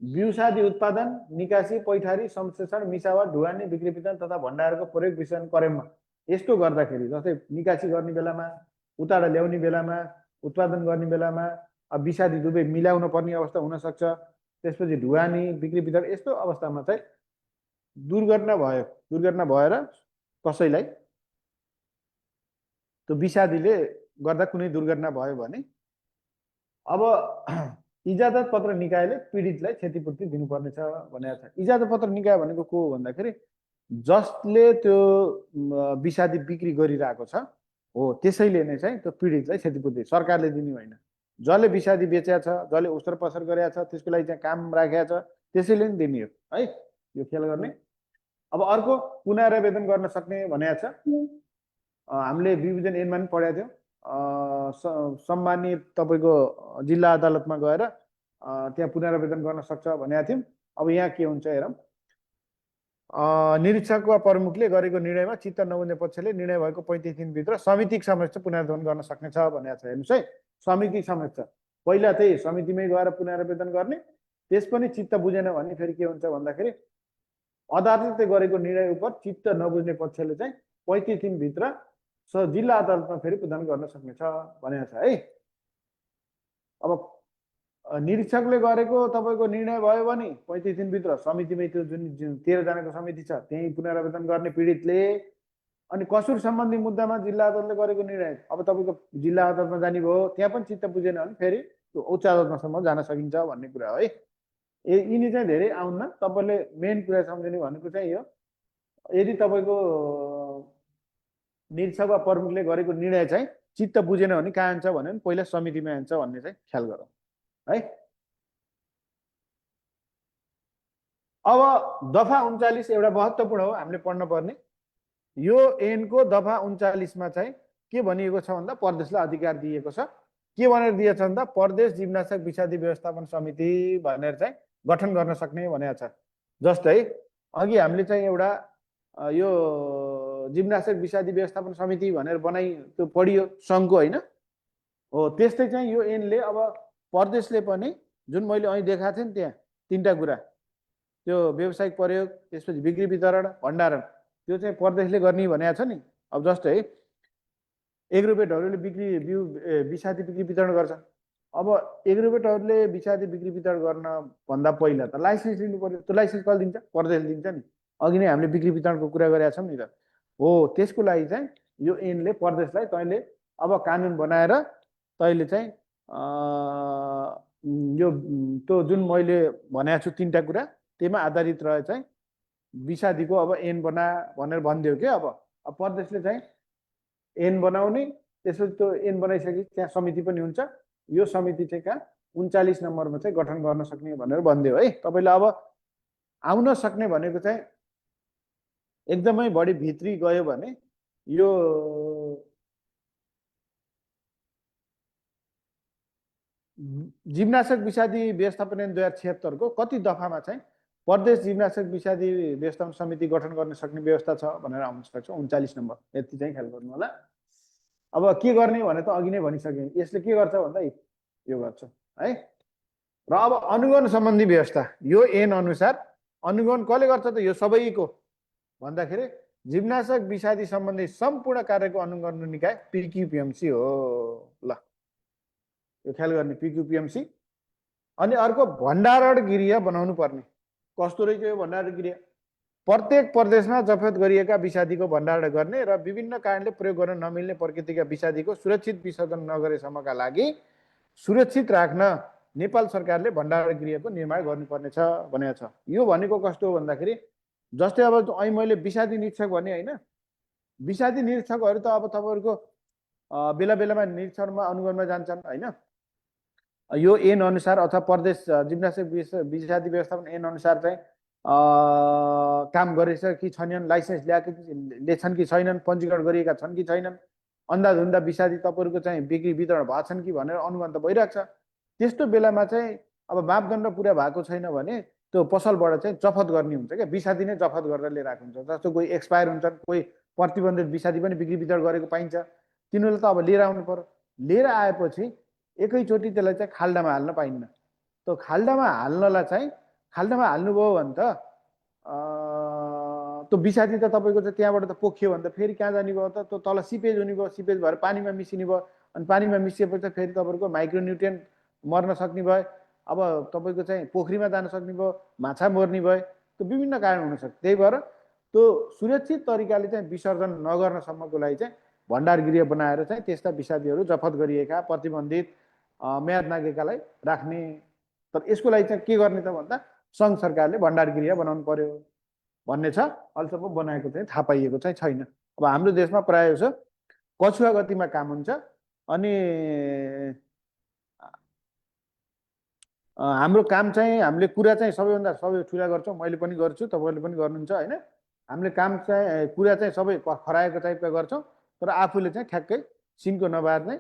बिउसादी उत्पादन, निकासी, पैठारी, संश्लेषण, मिसावट, ढुवानी, बिक्री वितरण तथा भण्डारको प्रयोग विषय करेममा यस्तो गर्दाखेरि जस्तै निकासी गर्ने बेलामा, उताबाट ल्याउने बेलामा, उत्पादन गर्ने बेलामा अब विषादी दुवै मिलाउन पर्ने अवस्था हुन सक्छ। त्यसपछि ढुवानी, बिक्री वितरण यस्तो अवस्थामा चाहिँ दुर्घटना भएर कसैलाई त्यो विषादीले गर्दा कुनै दुर्घटना भयो भने अब इजाजत पत्र निकायले पीडितलाई क्षतिपूर्ति दिनुपर्नेछ भनेको छ। इजाजत पत्र निकाय भनेको को हो भन्दाखेरि जसले त्यो विषादी बिक्री गरिरहेको छ हो त्यसैले नै चाहिँ त्यो पीडितलाई क्षतिपूर्ति सरकारले दिने होइन। जसले विषादी बेचेको छ, जसले उसर पसर गरेको छ, त्यसको लागि चाहिँ काम राखेको छ, त्यसैले नै दिने हो है, यो ख्याल गर्ने। अब अर्को पुनरावेदन गर्न सक्ने भनेको छ। हामीले विभाजन ऐनमा पनि पढेको थियौँ। सम्मानित तपाईँको जिल्ला अदालतमा गएर त्यहाँ पुनरावेदन गर्न सक्छ भनेको थियौँ। अब यहाँ के हुन्छ हेरौँ। निरीक्षक वा प्रमुखले गरेको निर्णयमा चित्त नबुझ्ने पक्षले निर्णय भएको 35 दिनभित्र समितिक समक्ष पुनरावेदन गर्न सक्नेछ भनेको छ। हेर्नुहोस् है, समितिक समक्ष पहिला चाहिँ समितिमै गएर पुनरावेदन गर्ने, त्यस पनि चित्त बुझेन भने फेरि के हुन्छ भन्दाखेरि अदालतले गरेको निर्णय उप चित्त नबुझ्ने पक्षले चाहिँ 35 दिनभित्र जिल्ला अदालतमा फेरि प्रदान गर्न सक्नेछ भनेको छ है। अब निरीक्षकले गरेको तपाईँको निर्णय भयो भने 35 दिनभित्र समितिमै त्यो जुन 13 जनाको समिति छ त्यही पुनरावेदन गर्ने पीडितले। अनि कसुर सम्बन्धी मुद्दामा जिल्ला अदालतले गरेको निर्णय अब तपाईँको जिल्ला अदालतमा जाने भयो, त्यहाँ पनि चित्त बुझेन भने फेरि त्यो उच्च अदालतमासम्म जान सकिन्छ भन्ने कुरा हो है। यिनी चाहिँ धेरै आउन्न। तपाईँले मेन कुरा सम्झिने भनेको चाहिँ यो, यदि तपाईँको निरीक्षक वा प्रमुखले गरेको निर्णय चाहिँ चित्त बुझेन भने कहाँ जान्छ भन्यो भने पहिला समितिमा जान्छ भन्ने चाहिँ ख्याल गरौँ है। अब दफा 39 एउटा महत्त्वपूर्ण हो, हामीले पढ्न पर्ने। यो ऐनको दफा 39मा चाहिँ के भनिएको छ भन्दा प्रदेशलाई अधिकार दिएको छ। के भनेर दिएको छ भन्दा प्रदेश जीवनाशक विषादी व्यवस्थापन समिति भनेर चाहिँ गठन गर्न सक्ने भनेको छ। जस्तै अघि हामीले चाहिँ एउटा यो जीवनाशक विषादी व्यवस्थापन समिति भनेर बनाइ त्यो पढियो सङ्घको होइन हो। त्यस्तै चाहिँ यो ऐनले अब प्रदेशले पनि जुन मैले અહીં देखाएको थिएँ नि त्यहाँ तीनटा कुरा, त्यो व्यावसायिक प्रयोग, त्यसपछि बिक्री वितरण, भण्डारण, त्यो चाहिँ प्रदेशले गर्ने भनेको छ नि। अब जस्तै एग्रोभेटहरूले विषादी बिक्री वितरण गर्छ। अब एग्रोभेटहरूले विषादी बिक्री वितरण गर्न भन्दा पहिला त लाइसेन्स लिनु पर्यो। त्यो लाइसेन्स कसले दिन्छ? प्रदेशले दिन्छ नि। अघि नै हामीले बिक्री वितरणको कुरा गरेका छौँ नि त हो। त्यसको लागि चाहिँ यो ऐनले प्रदेशलाई तैँले अब कानुन बनाएर तैँले चाहिँ यो त्यो जुन मैले भनेको छु तीनटा कुरा त्यहीमा आधारित रहे चाहिँ विषादीको अब ऐन बना भनेर भनिदियो कि। अब प्रदेशले चाहिँ ऐन बनाउने, त्यसपछि त्यो ऐन बनाइसकेपछि त्यहाँ समिति पनि हुन्छ। यो समिति चाहिँ कहाँ 39 नम्बरमा चाहिँ गठन गर्न सक्ने भनेर भनिदियो है। तपाईँले अब आउन सक्ने भनेको चाहिँ एकदमै बढी भित्री गयो भने यो जीवनाशक विषादी व्यवस्थापन ऐन 2076 को कति दफामा चाहिँ प्रदेश जीवनाशक विषादी व्यवस्थापन समिति गठन गर्न सक्ने व्यवस्था छ भनेर आउन सक्छ 39 नम्बर। यति चाहिँ ख्याल गर्नु होला। अब के गर्ने भने त अघि नै भनिसकेँ। यसले के गर्छ भन्दा यो गर्छ है। र अब अनुगमन सम्बन्धी व्यवस्था यो ऐन अनुसार अनुगमन कसले गर्छ त? यो सबैको भन्दाखेरि जीवनाशक विषादी सम्बन्धी सम्पूर्ण कार्यको अनुगमन निकाय PQPMC हो। ल यो ख्याल गर्ने PQPMC। अनि अर्को भण्डारण गृह बनाउनु पर्ने। कस्तो रहेछ यो भण्डारण गृह? प्रत्येक प्रदेशमा जफत गरिएका विषादीको भण्डारण गर्ने र विभिन्न कारणले प्रयोग गर्न नमिल्ने प्रकृतिका विषादीको सुरक्षित विसर्जन नगरेसम्मका लागि सुरक्षित राख्न नेपाल सरकारले भण्डारण गृहको निर्माण गर्नुपर्नेछ भनेको छ। यो भनेको कस्तो हो भन्दाखेरि जस्तै अब अहिले मैले विषादी निरीक्षक भने होइन, विषादी निरीक्षकहरू त अब तपाईँहरूको बेला बेलामा निरीक्षणमा अनुगमनमा जान्छन् होइन। यो ऐन अनुसार अथवा प्रदेश जीवनाशक विषादी व्यवस्थापन ऐन अनुसार चाहिँ काम गरेछ कि छैनन्, लाइसेन्स ल्याएछन् कि छैनन्, पञ्जीकरण गरिएका छन् कि छैनन्, अन्धाधुन्दा विषादी तपाईँहरूको चाहिँ बिक्री वितरण भएको छन् कि भनेर अनुगमन त भइरहेको छ। त्यस्तो बेलामा चाहिँ अब मापदण्ड पुरा भएको छैन भने त्यो पसलबाट चाहिँ जफत गर्ने हुन्छ क्या। विषादी नै जफत गरेर लिएर आएको हुन्छ। जस्तो कोही एक्सपायर हुन्छन्, कोही प्रतिबन्धित विषादी पनि बिक्री वितरण गरेको पाइन्छ। तिनीहरूले त अब लिएर आउनु पर्यो। लिएर आएपछि एकैचोटि त्यसलाई चाहिँ खाल्डामा हाल्न पाइन्न। त्यो खाल्डामा हाल्नलाई चाहिँ खाल्डोमा हाल्नुभयो भने त त्यो विषादी त तपाईँको चाहिँ त्यहाँबाट त पोखियो भने त फेरि कहाँ जाने भयो त, त्यो तल सिपेज हुने भयो, सिपेज भएर पानीमा मिसिने भयो, अनि पानीमा मिसिएपछि त फेरि तपाईँको माइक्रोन्युट्रियन्ट मर्न सक्ने भयो, अब तपाईँको चाहिँ पोखरीमा जान सक्ने भयो, माछा मर्ने भयो, त्यो विभिन्न कारण हुनसक्छ। त्यही भएर त्यो सुरक्षित तरिकाले चाहिँ विसर्जन नगर्नसम्मको लागि चाहिँ भण्डारगृह बनाएर चाहिँ त्यस्ता विषादीहरू जफत गरिएका प्रतिबन्धित म्याद नागेकालाई राख्ने। तर यसको लागि चाहिँ के गर्ने त भन्दा सङ्घ सरकारले भण्डारगृह बनाउनु पर्यो भन्ने छ। अहिलेसम्म बनाएको चाहिँ थाहा पाइएको चाहिँ छैन। अब हाम्रो देशमा प्रायः जसो कछुवा गतिमा काम हुन्छ। अनि हाम्रो काम चाहिँ हामीले कुरा चाहिँ सबैभन्दा सबै ठुला गर्छौँ, मैले पनि गर्छु, तपाईँहरूले पनि गर्नुहुन्छ होइन। हामीले काम चाहिँ कुरा चाहिँ सबै खराएको टाइपका गर्छौँ, तर आफूले चाहिँ ठ्याक्कै सिनको नबार्ने,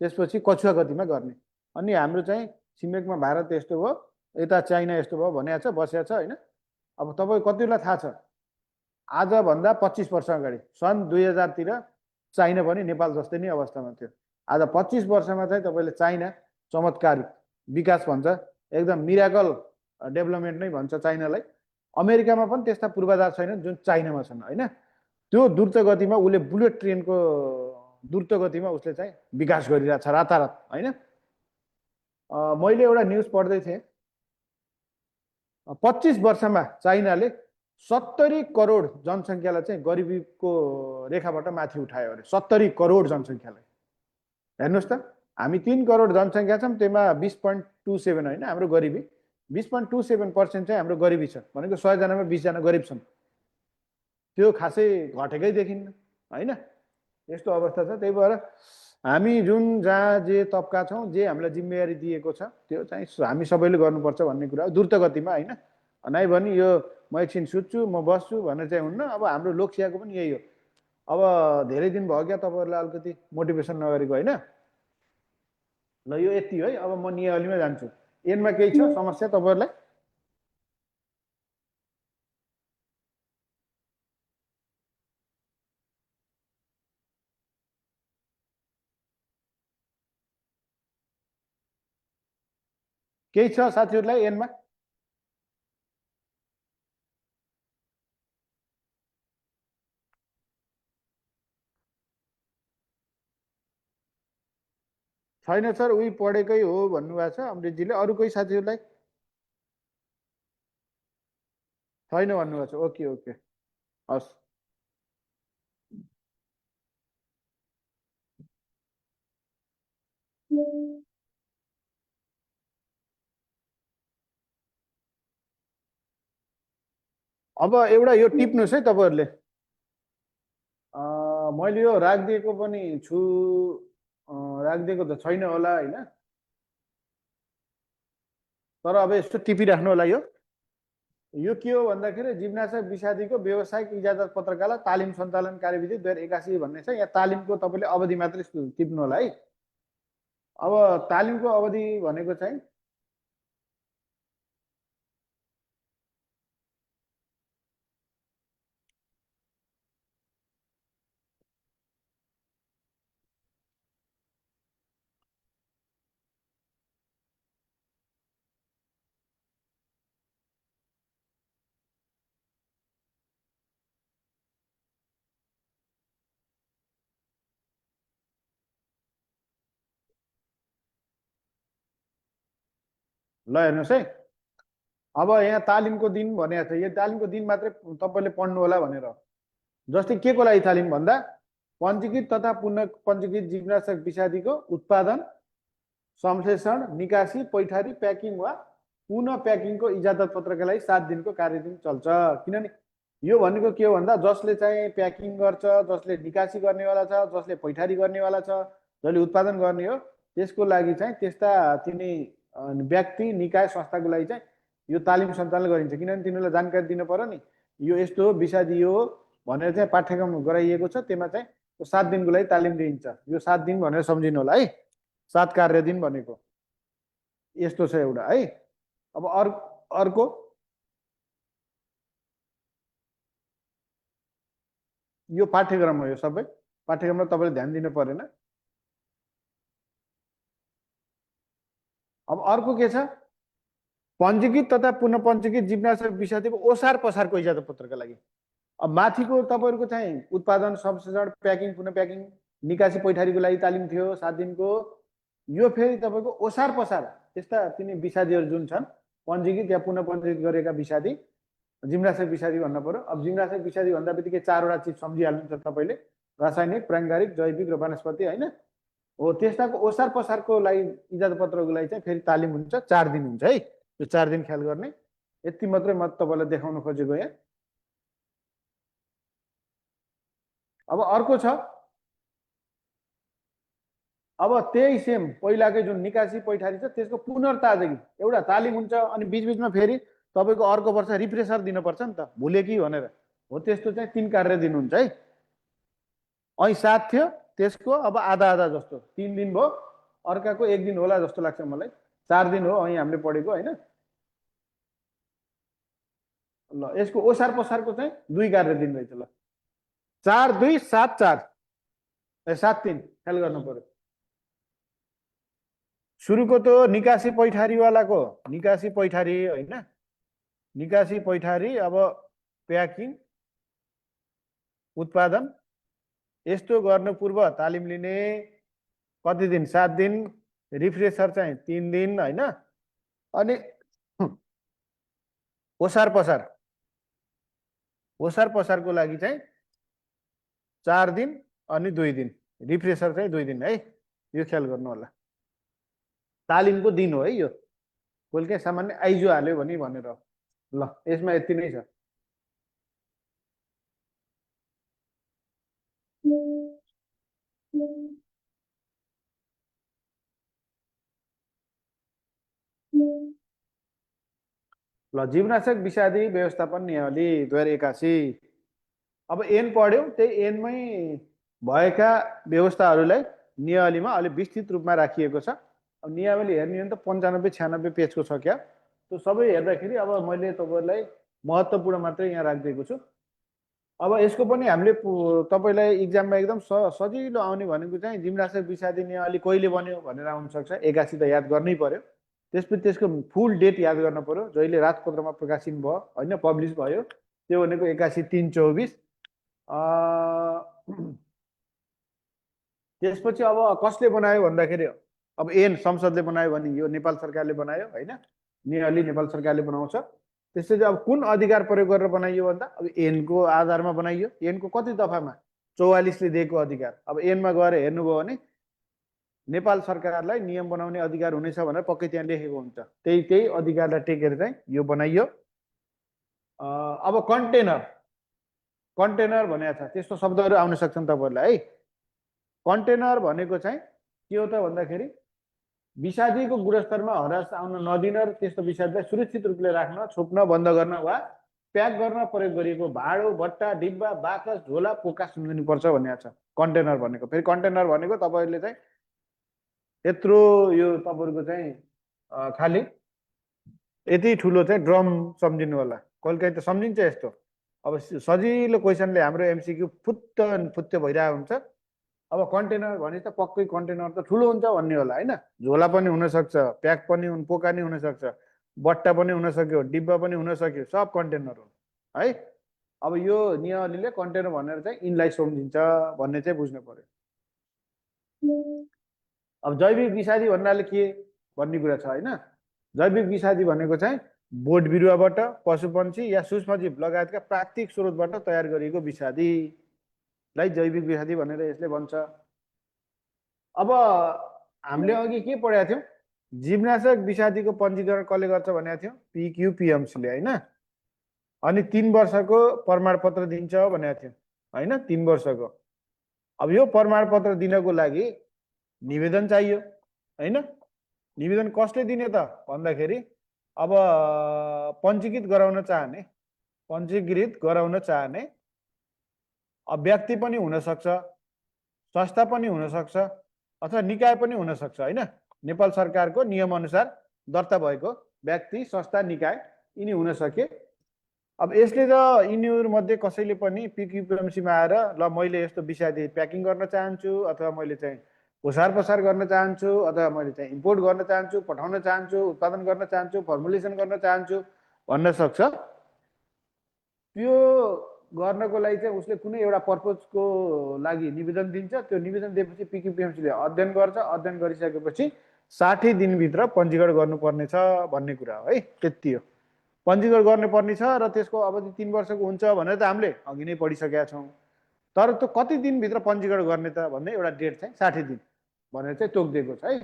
त्यसपछि कछुवा गतिमा गर्ने। अनि हाम्रो चाहिँ छिमेकमा भारत यस्तो भयो, यता चाइना यस्तो भयो भनेको छ, बसेको छ होइन। अब तपाईँ कतिलाई थाहा छ, आजभन्दा 25 वर्ष अगाडि सन् 2000तिर चाइना पनि नेपाल जस्तै नै अवस्थामा थियो। आज 25 वर्षमा चाहिँ तपाईँले चाइना चमत्कारिक विकास भन्छ, एकदम मिराकल डेभलपमेन्ट नै भन्छ चाइनालाई। अमेरिकामा पनि त्यस्ता पूर्वाधार छैनन् जुन चाइनामा छन् होइन। त्यो द्रुत गतिमा उसले बुलेट ट्रेनको द्रुत गतिमा उसले चाहिँ विकास गरिरहेछ रातारात होइन। मैले एउटा न्युज पढ्दै थिएँ, 25 वर्षमा चाइनाले 70 करोड जनसङ्ख्यालाई चाहिँ गरिबीको रेखाबाट माथि उठायो अरे। 70 करोड जनसङ्ख्यालाई हेर्नुहोस् त, हामी 3 करोड जनसङ्ख्या छौँ, त्यसमा 20.27 होइन हाम्रो गरिबी, 20.27% चाहिँ हाम्रो गरिबी छ भनेको 100 जनामा 20 जना गरिब छन्। त्यो खासै घटेकै देखिन्न होइन, यस्तो अवस्था छ। त्यही भएर हामी जुन जहाँ जे तबका छौँ, जे हामीलाई जिम्मेवारी दिएको छ त्यो चाहिँ हामी सबैले गर्नुपर्छ भन्ने कुरा हो, द्रुत गतिमा होइन। नै भने यो म एकछिन सुत्छु म बस्छु भनेर चाहिँ हुन्न। अब हाम्रो लोकसेवाको पनि यही हो। अब धेरै दिन भयो क्या तपाईँहरूलाई अलिकति मोटिभेसन नगरेको होइन। ल यो यति है, अब म नियावलीमा जान्छु। एनमा केही छ समस्या तपाईँहरूलाई? केही छ साथीहरूलाई एनमा? छैन सर, उही पढेकै हो भन्नुभएको छ अमृतजीले। अरू कोही साथीहरूलाई? छैन भन्नुभएको छ। ओके ओके, हस्। अब एउटा यो टिप्नुहोस् है तपाईँहरूले, मैले यो राखिदिएको पनि छु, राखिदिएको त छैन होला होइन, तर अब यस्तो टिपिराख्नु होला। यो के हो भन्दाखेरि जिम्नास्टिक विषादीको व्यावसायिक इजाजत पत्रकालाई तालिम सञ्चालन कार्यविधि 2081 भन्ने छ। यहाँ तालिमको तपाईँले अवधि मात्रै टिप्नु होला है। अब तालिमको अवधि भनेको चाहिँ ल हेर्नुहोस् है, अब यहाँ तालिमको दिन भनेको छ। यो तालिमको दिन मात्रै तपाईँले पढ्नु होला भनेर। जस्तै के को लागि तालिम भन्दा पञ्जीकृत तथा पुनः पञ्जीकृत जिम्नास्टिक विषादीको उत्पादन, संश्लेषण, निकासी, पैठारी, प्याकिङ वा पुनः प्याकिङको इजाजत पत्रका लागि 7 दिनको कार्यदिन चल्छ। किनभने यो भनेको के हो भन्दा जसले चाहिँ प्याकिङ गर्छ, जसले निकासी गर्नेवाला छ, जसले पैठारी गर्नेवाला छ, जसले उत्पादन गर्ने हो, त्यसको लागि चाहिँ त्यस्ता तिनी व्यक्ति निकाय संस्थाको लागि चाहिँ यो तालिम सञ्चालन गरिन्छ। किनभने तिनीहरूलाई जानकारी दिन पर्यो नि, यो यस्तो हो विषादी हो भनेर चाहिँ पाठ्यक्रम गराइएको छ। त्यसमा चाहिँ 7 दिनको लागि तालिम दिइन्छ। यो 7 दिन भनेर सम्झिनु होला है, 7 कार्य दिन भनेको यस्तो छ एउटा है। अब अर्को यो पाठ्यक्रम हो, यो सबै पाठ्यक्रममा तपाईँले ध्यान दिनु परेन। अब अर्को के छ, पञ्जीकृत तथा पुनः पञ्जीकृत जीवनाशक विषादीको ओसार पसारको इजाजत पत्रका लागि अब माथिको तपाईँहरूको चाहिँ उत्पादन संश्लेषण प्याकिङ पुनः प्याकिङ निकासी पैठारीको लागि तालिम थियो 7 दिनको यो फेरि तपाईँको ओसार पसार त्यस्ता तिनी विषादीहरू जुन छन् पञ्जीकृत या पुनः पञ्जीकृत गरेका विषादी जीवनाशक विषादी भन्न पर्यो अब जीवनाशक विषादी भन्दा बित्तिकै 4वटा चिज सम्झिहाल्नुहुन्छ तपाईँले रासायनिक प्राङ्गारिक जैविक र वनस्पति होइन हो त्यस्ताको ओसार पसारको लागि इजाजत पत्रको लागि चाहिँ फेरि तालिम हुन्छ 4 दिन हुन्छ है यो 4 दिन ख्याल गर्ने यति मात्रै म तपाईँलाई देखाउन खोजेको यहाँ अब अर्को छ अब त्यही सेम पहिलाकै जुन निकासी पैठारी छ त्यसको पुनर्ताजगी एउटा तालिम हुन्छ अनि बीचबीचमा फेरि तपाईँको अर्को वर्ष रिफ्रेसर दिनुपर्छ नि त भुले कि भनेर हो त्यस्तो चाहिँ 3 कार्य दिन हुन्छ है અહીં 7 थियो त्यसको अब आधा आधा जस्तो 3 दिन भयो अर्काको 1 दिन होला जस्तो लाग्छ मलाई 4 दिन हो અહીં हामीले पढेको हैन ल यसको ओसार पसारको चाहिँ 2 कार्य दिन रहेछ ल 4 2 7 4 7 3 ख्याल गर्नु पर्यो सुरुको त निकासी पैठारीवालाको निकासी पैठारी हैन निकासी पैठारी अब प्याकिङ उत्पादन यस्तो गर्नु पूर्व तालिम लिने कति दिन 7 दिन रिफ्रेसर चाहिँ 3 दिन हैन अनि ओसार पसारको लागि चाहिँ 4 दिन अनि 2 दिन रिफ्रेसर चाहिँ 2 दिन है यो ख्याल गर्नु होला तालिमको दिन हो है यो कोलके सामान्य आइजो हाल्यो भने भनेर ल यसमा यति नै छ ल जीवनाशक विषादी व्यवस्थापन नियमावली 2081 अब एन पढ्यौ त्यही एनमै भएका व्यवस्थाहरूलाई नियमावलीमा अलि विस्तृत रूपमा राखिएको छ अब नियमावली हेर्ने हो भने त 95 96 पेजको छ क्या त्यो सबै हेर्दाखेरि अब मैले तपाईहरुलाई महत्त्वपूर्ण मात्रै यहाँ राखिदिएको छु अब यसको पनि हामीले तपाईलाई एक्जाममा एकदम सजिलो आउने भनेको चाहिँ जीवनाशक विषादी नियमावली कहिले बन्यो भनेर आउन सक्छ 81 त याद गर्नै पर्यो त्यसपछि त्यसको फुल डेट याद गर्न पर्यो जहिले राजपत्रमा प्रकाशित भयो हैन पब्लिश भयो त्यो भनेको 81/3/24 त्यसपछि अब कसले बनायो भन्दाखेरि अब एन संसदले बनायो भने यो नेपाल सरकारले बनायो हैन नियमावली नेपाल सरकारले बनाउँछ त्यसैले अब कुन अधिकार प्रयोग गरेर बनाइयो भन्दा अब एन को आधारमा बनाइयो एन को कति दफामा 44 ले दिएको अधिकार अब एन मा गएर हेर्नुभयो भने नेपाल सरकारलाई नियम बनाउने अधिकार हुनेछ भनेर पक्कै त्यहाँ लेखेको हुन्छ त्यही अधिकारलाई टेकेर चाहिँ यो बनाइयो अब कन्टेनर भनेको छ त्यस्तो शब्दहरू आउन सक्छन् तपाईहरुलाई है कन्टेनर भनेको चाहिँ के हो त भन्दाखेरि विषादीको गुणस्तरमा हरास आउन नदिन र त्यस्तो विषादीलाई सुरक्षित रूपले राख्न छोप्न बन्द गर्न वा प्याक गर्न प्रयोग गरिएको भाडो बट्टा डिब्बा बाकस झोला पोका सम्झिनुपर्छ भनेको छ कन्टेनर भनेको फेरि कन्टेनर भनेको तपाईहरुले चाहिँ यत्रो यो तपाईहरुको चाहिँ खाली यति ठुलो चाहिँ ड्रम सम्झिनु होला कहिलेकाहीँ त सम्झिन्छ यस्तो अब सजिलो क्वेशनले हाम्रो एमसीक्यू फुत्त भइरहेको हुन्छ अब कन्टेनर भने त पक्कै कन्टेनर त ठुलो हुन्छ भन्ने होला हैन झोला पनि हुन सक्छ प्याक पनि पोका नि हुन सक्छ बट्टा पनि हुन सक्यो डिब्बा पनि हुन सक्यो सब कन्टेनर हो है अब यो नियमले कन्टेनर भनेर चाहिँ इनलाई सम्झिन्छ भन्ने चाहिँ बुझ्नु पर्यो अब जैविक विषादी भन्नाले के भन्ने कुरा छ हैन जैविक विषादी भनेको चाहिँ बोट बिरुवाबाट पशुपन्छी या सूक्ष्मजीव लगायतका प्राकृतिक स्रोतबाट तयार गरिएको विषादीलाई जैविक विषादी भनेर यसले भन्छ अब हामीले अघि के पढेका थियौं जीवनाशक विषादीको पञ्जीकरण कसले गर्छ भनेको थियौं PQPMC ले हैन अनि 3 वर्षको प्रमाणपत्र दिन्छ भनेको थियौं हैन 3 वर्षको अब यो प्रमाणपत्र दिनको लागि निवेदन चाहियो हैन निवेदन कसले दिने त भन्दाखेरि अब पञ्जीकृत गराउन चाहने अब व्यक्ति पनि हुन सक्छ संस्था पनि हुन सक्छ अथवा निकाय पनि हुन सक्छ हैन नेपाल सरकारको नियम अनुसार दर्ता भएको व्यक्ति संस्था निकाय यिनी हुन सके अब यसले त यिनीहरु मध्ये कसैले पनि PQPMC मा आएर ल मैले यस्तो विषादी प्याकिङ गर्न चाहन्छु अथवा मैले चाहिँ ओसार पसार गर्न चाहन्छु अथवा मैले चाहिँ इम्पोर्ट गर्न चाहन्छु, पठाउन चाहन्छु, उत्पादन गर्न चाहन्छु, फर्मुलेसन गर्न चाहन्छु भन्न सक्छ। त्यो गर्नको लागि चाहिँ उसले कुनै एउटा पर्पजको लागि निवेदन दिन्छ। त्यो निवेदन दिएपछि पिक्युपिएमसीले अध्ययन गर्छ। अध्ययन गरिसकेपछि 60 दिनभित्र पञ्जीकरण गर्नुपर्ने छ भन्ने कुरा हो है। त्यति हो, पञ्जीकरण गर्नुपर्ने छ र त्यसको अवधि 3 वर्षको हुन्छ भनेर त हामीले अघि नै पढिसकेका छौँ। तर त्यो कति दिनभित्र पञ्जीकरण गर्ने त भन्ने एउटा डेट चाहिँ 60 दिन भनेर चाहिँ तोकिदिएको छ है।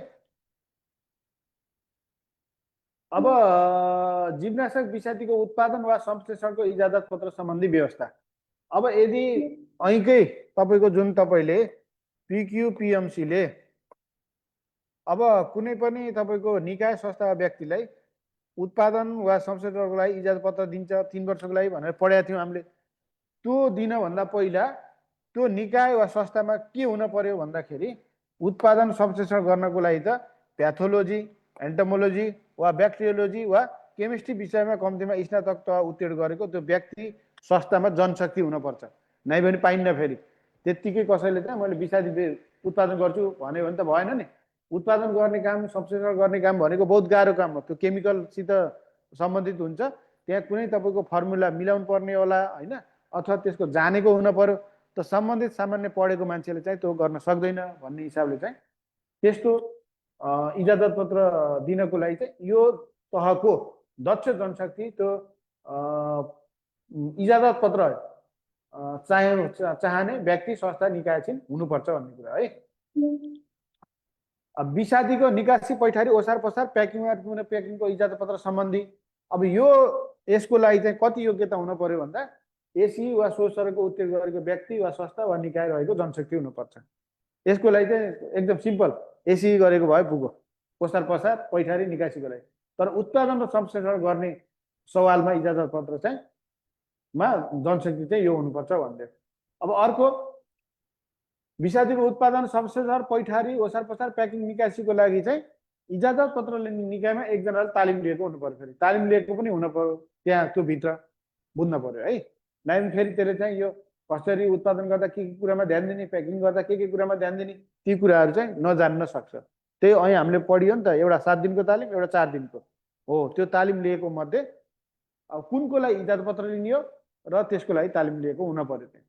अब जीवनाशक विषादीको उत्पादन वा संश्लेषणको इजाजत पत्र सम्बन्धी व्यवस्था। अब यदि ऐकै तपाईँको जुन तपाईँले पिक्युपिएमसीले अब कुनै पनि तपाईँको निकाय संस्था व्यक्तिलाई उत्पादन वा संश्लेषणको लागि इजाजत पत्र दिन्छ 3 वर्षको लागि भनेर पढेका थियौँ हामीले। त्यो दिनभन्दा पहिला त्यो निकाय वा संस्थामा के हुन पर्यो भन्दाखेरि उत्पादन संश्लेषण गर्नको लागि त प्याथोलोजी, एन्टोमोलोजी वा ब्याक्टेरियोलोजी वा केमिस्ट्री विषयमा कम्तीमा स्नातक तह उत्तीर्ण गरेको त्यो व्यक्ति संस्थामा जनशक्ति हुनुपर्छ। नै भने पाइन्न। फेरि त्यत्तिकै कसैले चाहिँ मैले विषादी उत्पादन गर्छु भन्यो भने त भएन नि। उत्पादन गर्ने काम, संश्लेषण गर्ने काम भनेको बहुत गाह्रो काम हो। त्यो केमिकलसित सम्बन्धित हुन्छ। त्यहाँ कुनै तपाईँको फर्मुला मिलाउनु पर्ने होला होइन, अथवा त्यसको जानेको हुन पर्यो। त सम्बन्धित सामान्य पढेको मान्छेले चाहिँ त्यो गर्न सक्दैन भन्ने हिसाबले चाहिँ त्यस्तो इजाजत पत्र दिनको लागि चाहिँ यो तहको दक्ष जनशक्ति त्यो इजाजत पत्र चाहने व्यक्ति, संस्था, निकाय चाहिँ हुनुपर्छ भन्ने कुरा है। विषादीको निकासी, पैठारी, ओसार पसार, प्याकिङ वा प्याकिङको इजाजत पत्र सम्बन्धी। अब यो यसको लागि चाहिँ कति योग्यता हुन पर्यो भन्दा एसी वा सो स्तरको उत्तीर्ण गरेको व्यक्ति वा संस्था वा निकाय रहेको जनशक्ति हुनुपर्छ। यसको लागि चाहिँ एकदम सिम्पल, एसी गरेको भए पुग्यो, ओसार पसार, पैठारी, निकासीको लागि। तर उत्पादन र संश्लेषण गर्ने सवालमा इजाजत पत्र चाहिँ मा जनशक्ति चाहिँ यो हुनुपर्छ भन्दै। अब अर्को विषादीको उत्पादन, संश्लेषण, पैठारी, ओसार पसार, प्याकिङ, निकासीको लागि चाहिँ इजाजत पत्र लिने निकायमा एकजनाले तालिम लिएको हुनु पर्यो। फेरि तालिम लिएको पनि हुन पर्यो त्यहाँ, त्यो भित्र बुझ्न पर्यो है। नाइ फेरि त्यसले चाहिँ यो कसरी उत्पादन गर्दा के कुरामा ध्यान दिने, प्याकिङ गर्दा के कुरामा ध्यान दिने, ती कुराहरू चाहिँ नजान्न सक्छ। त्यही अहिले हामीले पढियो नि त, एउटा 7 दिनको तालिम, एउटा 4 दिनको हो। त्यो तालिम लिएको मध्ये अब कुनको लागि इजाजत पत्र लिने हो र त्यसको लागि तालिम लिएको हुन पर्यो त्यहाँ।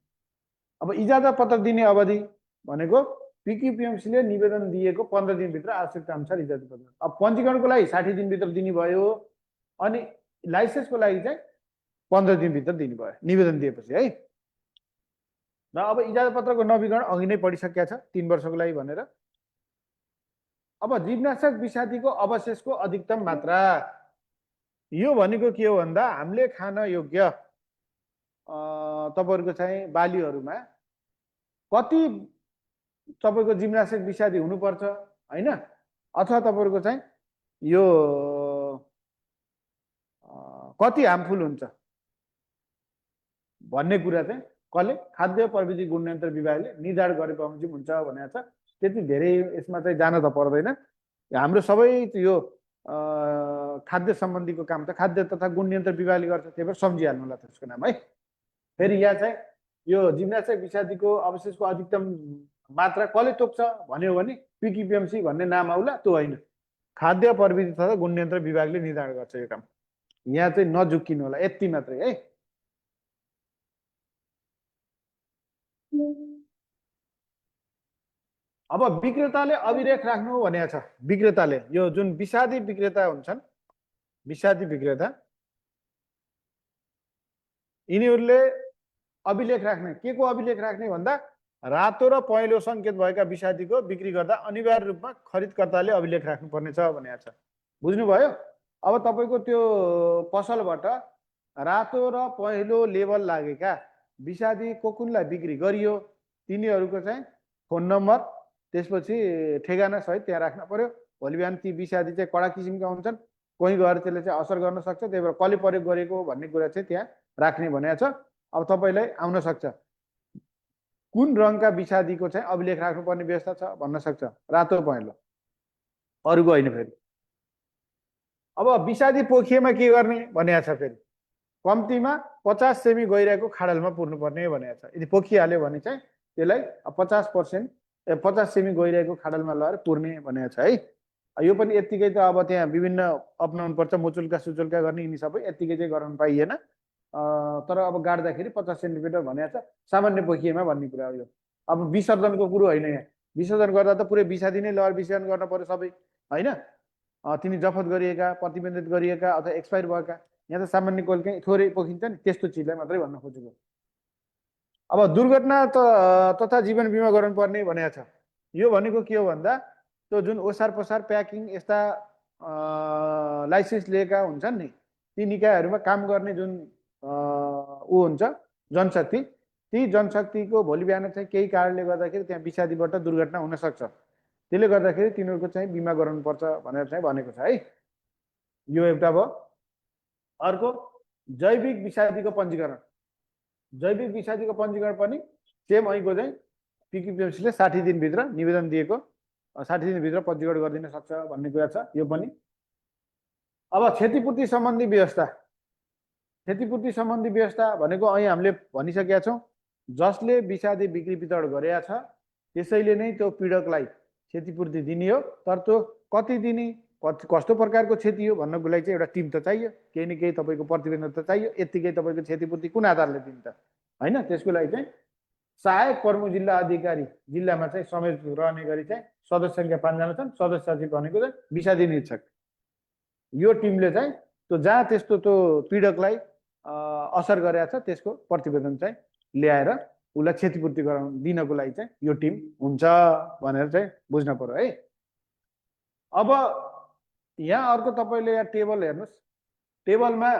अब इजाजत पत्र दिने अवधि भनेको पिक्युपिएमसीले निवेदन दिएको 15 दिनभित्र आवश्यकता अनुसार इजाजत पत्र। अब पञ्जीकरणको लागि 60 दिनभित्र दिने भयो, अनि लाइसेन्सको लागि चाहिँ 15 दिनभित्र दिने भयो निवेदन दिएपछि है। र अब इजाजत पत्रको नवीकरण अघि नै पढिसकेका छ 3 वर्षको लागि भनेर। अब जीवनाशक विषादीको अवशेषको अधिकतम मात्रा, यो भनेको के हो भन्दा हामीले खान योग्य तपाईँहरूको चाहिँ बालीहरूमा कति तपाईँको जीवनाशक विषादी हुनुपर्छ होइन, अथवा तपाईँहरूको चाहिँ यो कति हार्मफुल हुन्छ भन्ने कुरा चाहिँ कसले, खाद्य प्रविधि गुण नियन्त्रण विभागले निर्धारण गरे बमोजिम हुन्छ भनेको छ। त्यति धेरै यसमा चाहिँ जान त पर्दैन। हाम्रो सबै यो खाद्य सम्बन्धीको काम त खाद्य तथा गुण नियन्त्रण विभागले गर्छ, त्यही भएर सम्झिहाल्नु होला त्यसको नाम है। फेरि यहाँ चाहिँ यो जीवनाशक विषादीको अवशेषको अधिकतम मात्रा कसले तोक्छ भन्यो भने पिक्युपिएमसी भन्ने नाम आउला, त्यो होइन, खाद्य प्रविधि तथा गुण नियन्त्रण विभागले निर्धारण गर्छ यो काम। यहाँ चाहिँ नझुक्किनु होला, यति मात्रै है। अब विक्रेताले अभिलेख राख्नु भनेको छ। विक्रेताले, यो जुन विषादी विक्रेता हुन्छन्, विषादी विक्रेता, यिनीहरूले अभिलेख राख्ने, के को अभिलेख राख्ने भन्दा रातो र पहेँलो सङ्केत भएका विषादीको बिक्री गर्दा अनिवार्य रूपमा खरिदकर्ताले अभिलेख राख्नुपर्ने छ भनेको छ। बुझ्नुभयो? अब तपाईँको त्यो पसलबाट रातो र पहेँलो लेबल लागेका विषादी कुनलाई बिक्री गरियो तिनीहरूको चाहिँ फोन नम्बर, त्यसपछि ठेगाना सहित त्यहाँ राख्न पर्यो। भोलि बिहान ती विषादी चाहिँ कडा किसिमका हुन्छन्, कोही गएर त्यसले चाहिँ असर गर्न सक्छ, त्यही भएर कसले प्रयोग गरेको भन्ने कुरा चाहिँ त्यहाँ राख्ने भनेको छ। अब तपाईँलाई आउन सक्छ कुन रङका विषादीको चाहिँ अभिलेख राख्नुपर्ने व्यवस्था छ भन्न सक्छ, रातो पहेँलो, अरूको होइन। फेरि अब विषादी पोखिएमा के गर्ने भनेको छ। फेरि कम्तीमा 50 सेमी गइरहेको खाडलमा पुर्नुपर्ने भनेको छ। यदि पोखिहाल्यो भने चाहिँ त्यसलाई 50% 50 सेमी गइरहेको खाडलमा लगाएर पुर्ने भनेको छ है। यो पनि यत्तिकै त अब त्यहाँ विभिन्न अपनाउनु पर्छ, मुचुल्का सुचुल्का गर्ने यिनी सबै यत्तिकै चाहिँ गराउनु पाइएन। तर अब गाड्दाखेरि 50 सेन्टिमिटर भनेको छ सामान्य पोखिएमा भन्ने कुरा हो यो। अब विसर्जनको कुरो होइन, यहाँ विसर्जन गर्दा त पुरै विषादी नै लहर विसर्जन गर्न पर्यो सबै होइन। तिनी जफत गरिएका, प्रतिबन्धित गरिएका अथवा एक्सपायर भएका, यहाँ त सामान्य कोइलकै थोरै पोखिन्छ नि, त्यस्तो चिजलाई मात्रै भन्न खोजेको। अब दुर्घटना तथा जीवन बिमा गर्नुपर्ने भनेको छ। यो भनेको के हो भन्दा त्यो जुन ओसार पसार प्याकिङ यस्ता लाइसेन्स लिएका हुन्छन् नि, ती निकायहरूमा काम गर्ने जुन ऊ हुन्छ जनशक्ति, ती जनशक्तिको भोलि बिहान चाहिँ केही कारणले गर्दाखेरि त्यहाँ विषादीबाट दुर्घटना हुन सक्छ। त्यसले गर्दाखेरि तिनीहरूको चाहिँ बिमा गराउनुपर्छ भनेर चाहिँ भनेको छ है। यो एउटा भयो। अर्को जैविक विषादीको पञ्जीकरण। जैविक विषादीको पञ्जीकरण पनि सेम ऐको चाहिँ पिकिपिएमसीले 60 दिनभित्र निवेदन दिएको, 60 दिनभित्र पञ्जीकरण गरिदिन सक्छ भन्ने कुरा छ। यो पनि अब क्षतिपूर्ति सम्बन्धी व्यवस्था। क्षतिपूर्ति सम्बन्धी व्यवस्था भनेको अहिले हामीले भनिसकेका छौँ, जसले विषादी बिक्री वितरण गरेका छ त्यसैले नै त्यो पीडकलाई क्षतिपूर्ति दिने हो। तर त्यो कति दिने, कस्तो प्रकारको क्षति हो भन्नको लागि चाहिँ एउटा टिम त चाहियो, केही न केही तपाईँको प्रतिवेदन त चाहियो। यत्तिकै तपाईँको क्षतिपूर्ति कुन आधारले दिन्छ होइन। त्यसको लागि चाहिँ सहायक प्रमुख जिल्ला अधिकारी जिल्लामा चाहिँ समेत रहने गरी चाहिँ सदस्य सङ्ख्या 5 जना छन्। सदस्य सचिव भनेको चाहिँ विषादी निरीक्षक। यो टिमले चाहिँ त्यो जहाँ त्यस्तो त्यो पीडकलाई असर गरेको छ त्यसको प्रतिवेदन चाहिँ ल्याएर उसलाई क्षतिपूर्ति गराउन दिनको लागि चाहिँ यो टिम हुन्छ भनेर चाहिँ बुझ्न पर्यो है। अब यहाँ अर्को तपाईँले यहाँ टेबल हेर्नुहोस्। टेबलमा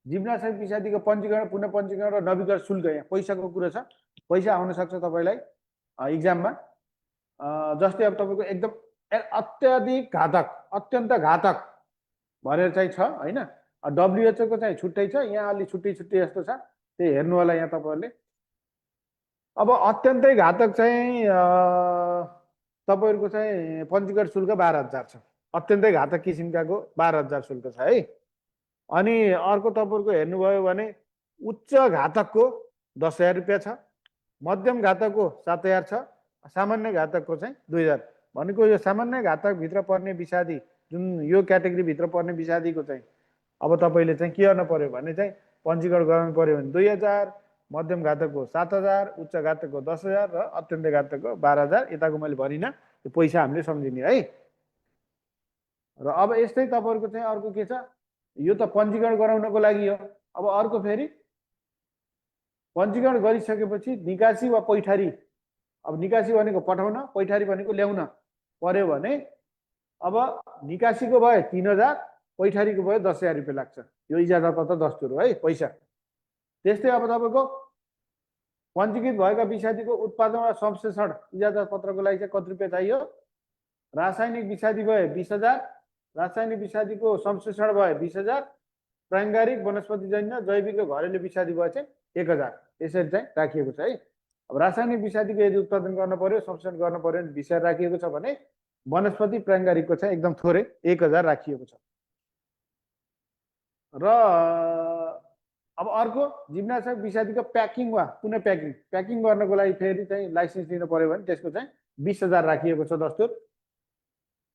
जीवनाशय विषादीको पञ्जीकरण, पुनः पञ्जीकरण र नवीकरण शुल्क, यहाँ पैसाको कुरो छ। पैसा आउन सक्छ तपाईँलाई इक्जाममा। जस्तै अब तपाईँको एकदम अत्याधिक घातक, अत्यन्त घातक भनेर चाहिँ छ होइन। WHO को चाहिँ छुट्टै छ, यहाँ अलि छुट्टै छुट्टै जस्तो छ, त्यही हेर्नु होला यहाँ तपाईँहरूले। अब अत्यन्तै घातक चाहिँ तपाईँहरूको चाहिँ पञ्जीकरण शुल्क 12,000 छ। अत्यन्तै घातक किसिमकाको 12,000 शुल्क छ है। अनि अर्को तपाईँहरूको हेर्नुभयो भने उच्च घातकको 10,000 रुपियाँ छ, मध्यम घातकको 7,000 छ, सामान्य घातकको चाहिँ 2,000। भनेको यो सामान्य घातकभित्र पर्ने विषादी जुन यो क्याटेगोरीभित्र पर्ने विषादीको चाहिँ अब तपाईँले चाहिँ के गर्नु पर्यो भने चाहिँ पञ्जीकरण गराउनु पर्यो भने 2,000, मध्यम घातकको 7,000, उच्च घातकको 10,000 र अत्यन्त घातकको 12,000। यताको मैले भनिनँ, त्यो पैसा हामीले सम्झिने है। र अब यस्तै तपाईँहरूको चाहिँ अर्को के छ, यो त पञ्जीकरण गराउनको लागि हो। अब अर्को फेरि पञ्जीकरण गरिसकेपछि निकासी वा पैठारी, अब निकासी भनेको पठाउन, पैठारी भनेको ल्याउन पर्यो भने अब निकासीको भयो 3,000, पैठारीको भयो 10,000 रुपियाँ लाग्छ। यो इजाजत पत्र दस्तुर हो है, पैसा। त्यस्तै अब तपाईँको पञ्जीकृत भएका विषादीको उत्पादन वा संश्लेषण इजाजत पत्रको लागि चाहिँ कति रुपियाँ चाहियो? रासायनिक विषादी भयो 20,000, रासायनिक विषादीको संश्लेषण भयो 20,000, प्राङ्गारिक वनस्पतिजन्य जैविक र घरेलु विषादी भयो चाहिँ 1,000। यसरी चाहिँ राखिएको छ है। अब रासायनिक विषादीको यदि उत्पादन गर्न पर्यो, संश्लेषण गर्न पर्यो भने 20,000 राखिएको छ भने वनस्पति प्राङ्गारिकको चाहिँ एकदम थोरै 1,000 राखिएको छ। र अब अर्को जीवनाशय विषादीको प्याकिङ वा पुनः प्याकिङ गर्नको लागि फेरि चाहिँ लाइसेन्स लिनु पर्यो भने त्यसको चाहिँ 20,000 राखिएको छ दस्तुर।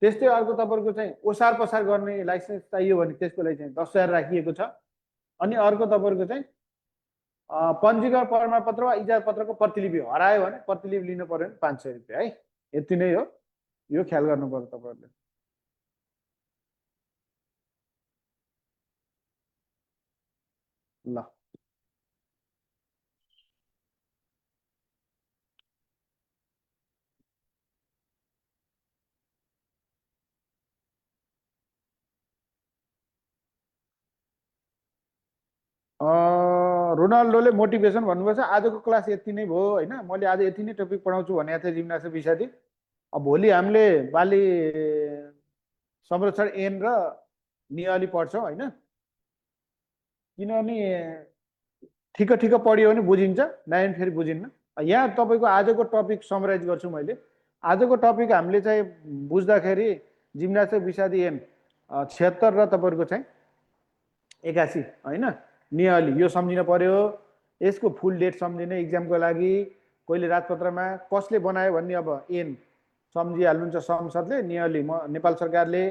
त्यस्तै अर्को तपाईँको चाहिँ ओसार पसार गर्ने लाइसेन्स चाहियो भने त्यसको लागि चाहिँ 10,000 राखिएको छ। अनि अर्को तपाईँको चाहिँ पञ्जीकरण प्रमाणपत्र वा इजाजत पत्रको प्रतिलिपि हरायो भने प्रतिलिपि लिनु पर्यो भने 500 रुपियाँ है। यति नै हो, यो ख्याल गर्नु पर्यो तपाईँहरूले। ल रोनाल्डोले मोटिभेसन भन्नुभएको छ। आजको क्लास यति नै भयो होइन। मैले आज यति नै टपिक पढाउँछु भनेको थिएँ जीवनाशय विषादी। अब भोलि हामीले बाली संरक्षण एन र नियाली पढ्छौँ होइन। किनभने ठिक ठिक पढ्यो भने बुझिन्छ, नयाँ फेरि बुझिन्न। यहाँ तपाईँको आजको टपिक समराइज गर्छु मैले। आजको टपिक हामीले चाहिँ बुझ्दाखेरि जीवनाशय विषादी एन 76 र तपाईँहरूको चाहिँ 81 होइन नियाली यो सम्झिन पर्यो। यसको फुल डेट सम्झिने इक्जामको लागि, कोहीले राजपत्रमा कसले बनायो भन्ने अब एन सम्झिहाल्नुहुन्छ संसदले, नियरली नेपाल सरकारले।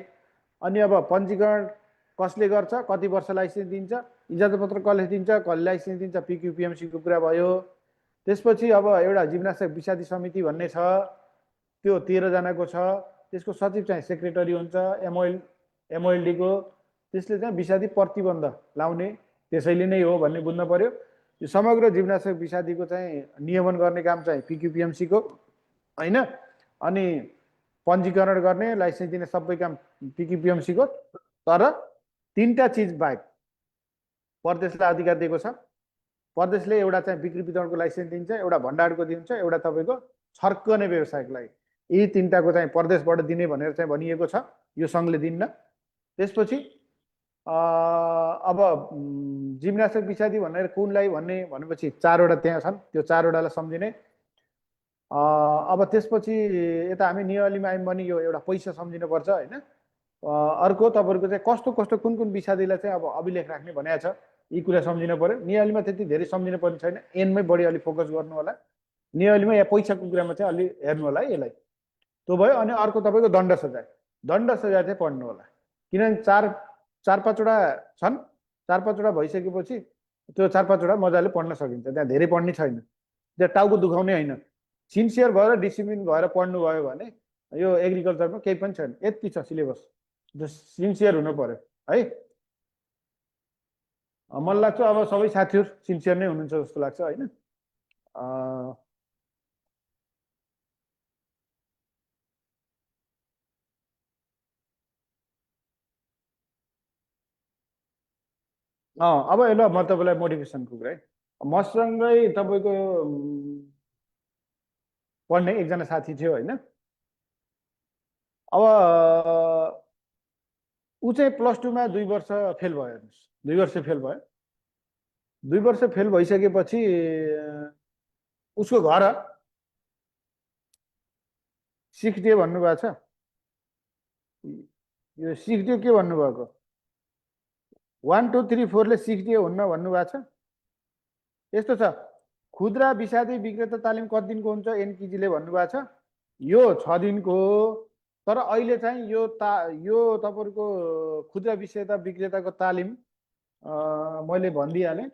अनि अब पञ्जीकरण कसले गर्छ, कति वर्ष लाइसेन्स दिन्छ, इजाजत पत्र कसले दिन्छ, कसले लाइसेन्स दिन्छ, पिक्युपिएमसीको कुरा भयो। त्यसपछि अब एउटा जिम्नास्टिक विषादी समिति भन्ने छ, त्यो 13 जनाको छ। त्यसको सचिव चाहिँ सेक्रेटरी हुन्छ एमओएलडीको। त्यसले चाहिँ विषादी प्रतिबन्ध लाउने त्यसैले नै हो भन्ने बुझ्न पर्यो। यो समग्र जिम्नास्टिक विषादीको चाहिँ नियमन गर्ने काम चाहिँ पिक्युपिएमसीको हैन। अनि पञ्जीकरण गर्ने, लाइसेन्स दिने सबै काम पिक्युपिएमसीको। तर 3टा चिज बाहेक प्रदेशलाई अधिकार दिएको छ। प्रदेशले एउटा चाहिँ बिक्री वितरणको लाइसेन्स दिन्छ, एउटा भण्डारको दिन्छ, एउटा तपाईँको छर्कने व्यवसायको लागि। यी 3टाको चाहिँ प्रदेशबाट दिने भनेर चाहिँ भनिएको छ, यो सङ्घले दिन्न। त्यसपछि अब जिम्नास्टिक विषादी भनेर कुनलाई भन्ने भनेपछि 4वटा त्यहाँ छन्, त्यो 4वटालाई सम्झिने। अब त्यसपछि यता हामी नियमलीमा आयौँ भने यो एउटा पैसा सम्झिनुपर्छ हैन। अर्को तपाईँहरूको चाहिँ कस्तो कस्तो कुन कुन विषादीलाई चाहिँ अब अभिलेख राख्ने भनेको छ, यी कुरा सम्झिनु पर्यो। नियमलीमा त्यति धेरै सम्झिनु पर्ने छैन, एनमै बढी अलि फोकस गर्नु होला। नियमलीमा या पैसाको कुरामा चाहिँ अलि हेर्नु होला यसलाई। त्यो भयो। अनि अर्को तपाईँको दण्ड सजाय। दण्ड सजाय चाहिँ पढ्नु होला, किनभने 4-5वटा छन्। 4-5वटा भइसकेपछि त्यो 4-5वटा मजाले पढ्न सकिन्छ, त्यहाँ धेरै पढ्ने छैन। त्यहाँ टाउको दुखाउने होइन, सिन्सियर भएर डिसिप्लिन भएर पढ्नु भयो भने यो एग्रिकल्चरमा केही पनि छैन। यति छ सिलेबस, सिन्सियर हुनु पर्यो है। मलाई लाग्छ अब सबै साथीहरू सिन्सियर नै हुनुहुन्छ जस्तो लाग्छ होइन। अब ल म तपाईँलाई मोटिभेसनको कुरा है। मसँगै तपाईँको पढ्ने एकजना साथी थियो होइन। अब ऊ चाहिँ +2 मा 2 वर्ष फेल भयो, हेर्नुहोस् 2 वर्ष फेल भयो। 2 वर्ष फेल भइसकेपछि उसको घर सिक्दियो भन्नुभएको छ। यो सिक्दियो के भन्नुभएको, 1 2 3 4 ले सिक्दियो हुन्न भन्नुभएको छ। यस्तो छ, खुद्रा विषादी विक्रेता तालिम कति दिनको हुन्छ एनकिजीले भन्नुभएको छ, यो 6 दिनको हो। तर अहिले चाहिँ यो तपाईँहरूको खुद्रा विक्रेताको तालिम मैले भनिदिइहालेँ।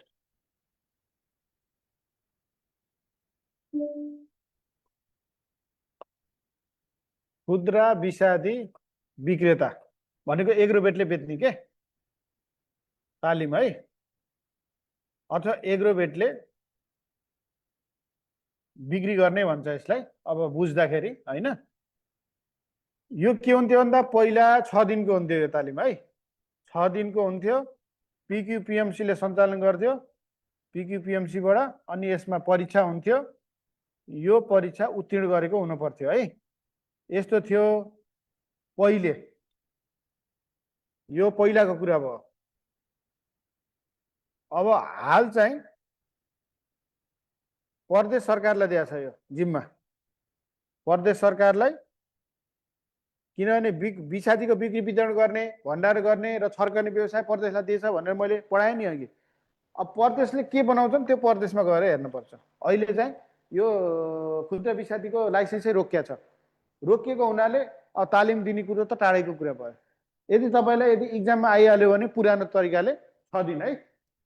खुद्रा विषादी विक्रेता भनेको एग्रोभेटले बेच्ने के तालिम है, अथवा एग्रोभेटले बिक्री गर्ने भन्छ यसलाई अब बुझ्दाखेरि हैन। यो के हुन्थ्यो भन्दा पहिला 6 दिनको हुन्थ्यो यो तालिम है, 6 दिनको हुन्थ्यो। पिक्युपिएमसीले सञ्चालन गर्थ्यो, पिक्युपिएमसीबाट। अनि यसमा परीक्षा हुन्थ्यो, यो परीक्षा उत्तीर्ण गरेको हुनु पर्थ्यो है। यस्तो थियो पहिले, यो पहिलाको कुरा भयो। अब हाल चाहिँ प्रदेश सरकारलाई दिएको छ यो जिम्मा, प्रदेश सरकारलाई। किनभने विषादीको बिक्री वितरण गर्ने, भण्डार गर्ने र छर्कने व्यवसाय प्रदेशलाई दिएछ भनेर मैले पढाएँ नि अघि। अब प्रदेशले के बनाउँछन् त्यो प्रदेशमा गएर हेर्नुपर्छ। अहिले चाहिँ यो खुद्रा विषादीको लाइसेन्सै रोकिएको छ। रोकिएको हुनाले तालिम दिने कुरो त टाढैको कुरा भयो। यदि तपाईँलाई यदि इक्जाममा आइहाल्यो भने पुरानो तरिकाले 6 दिन है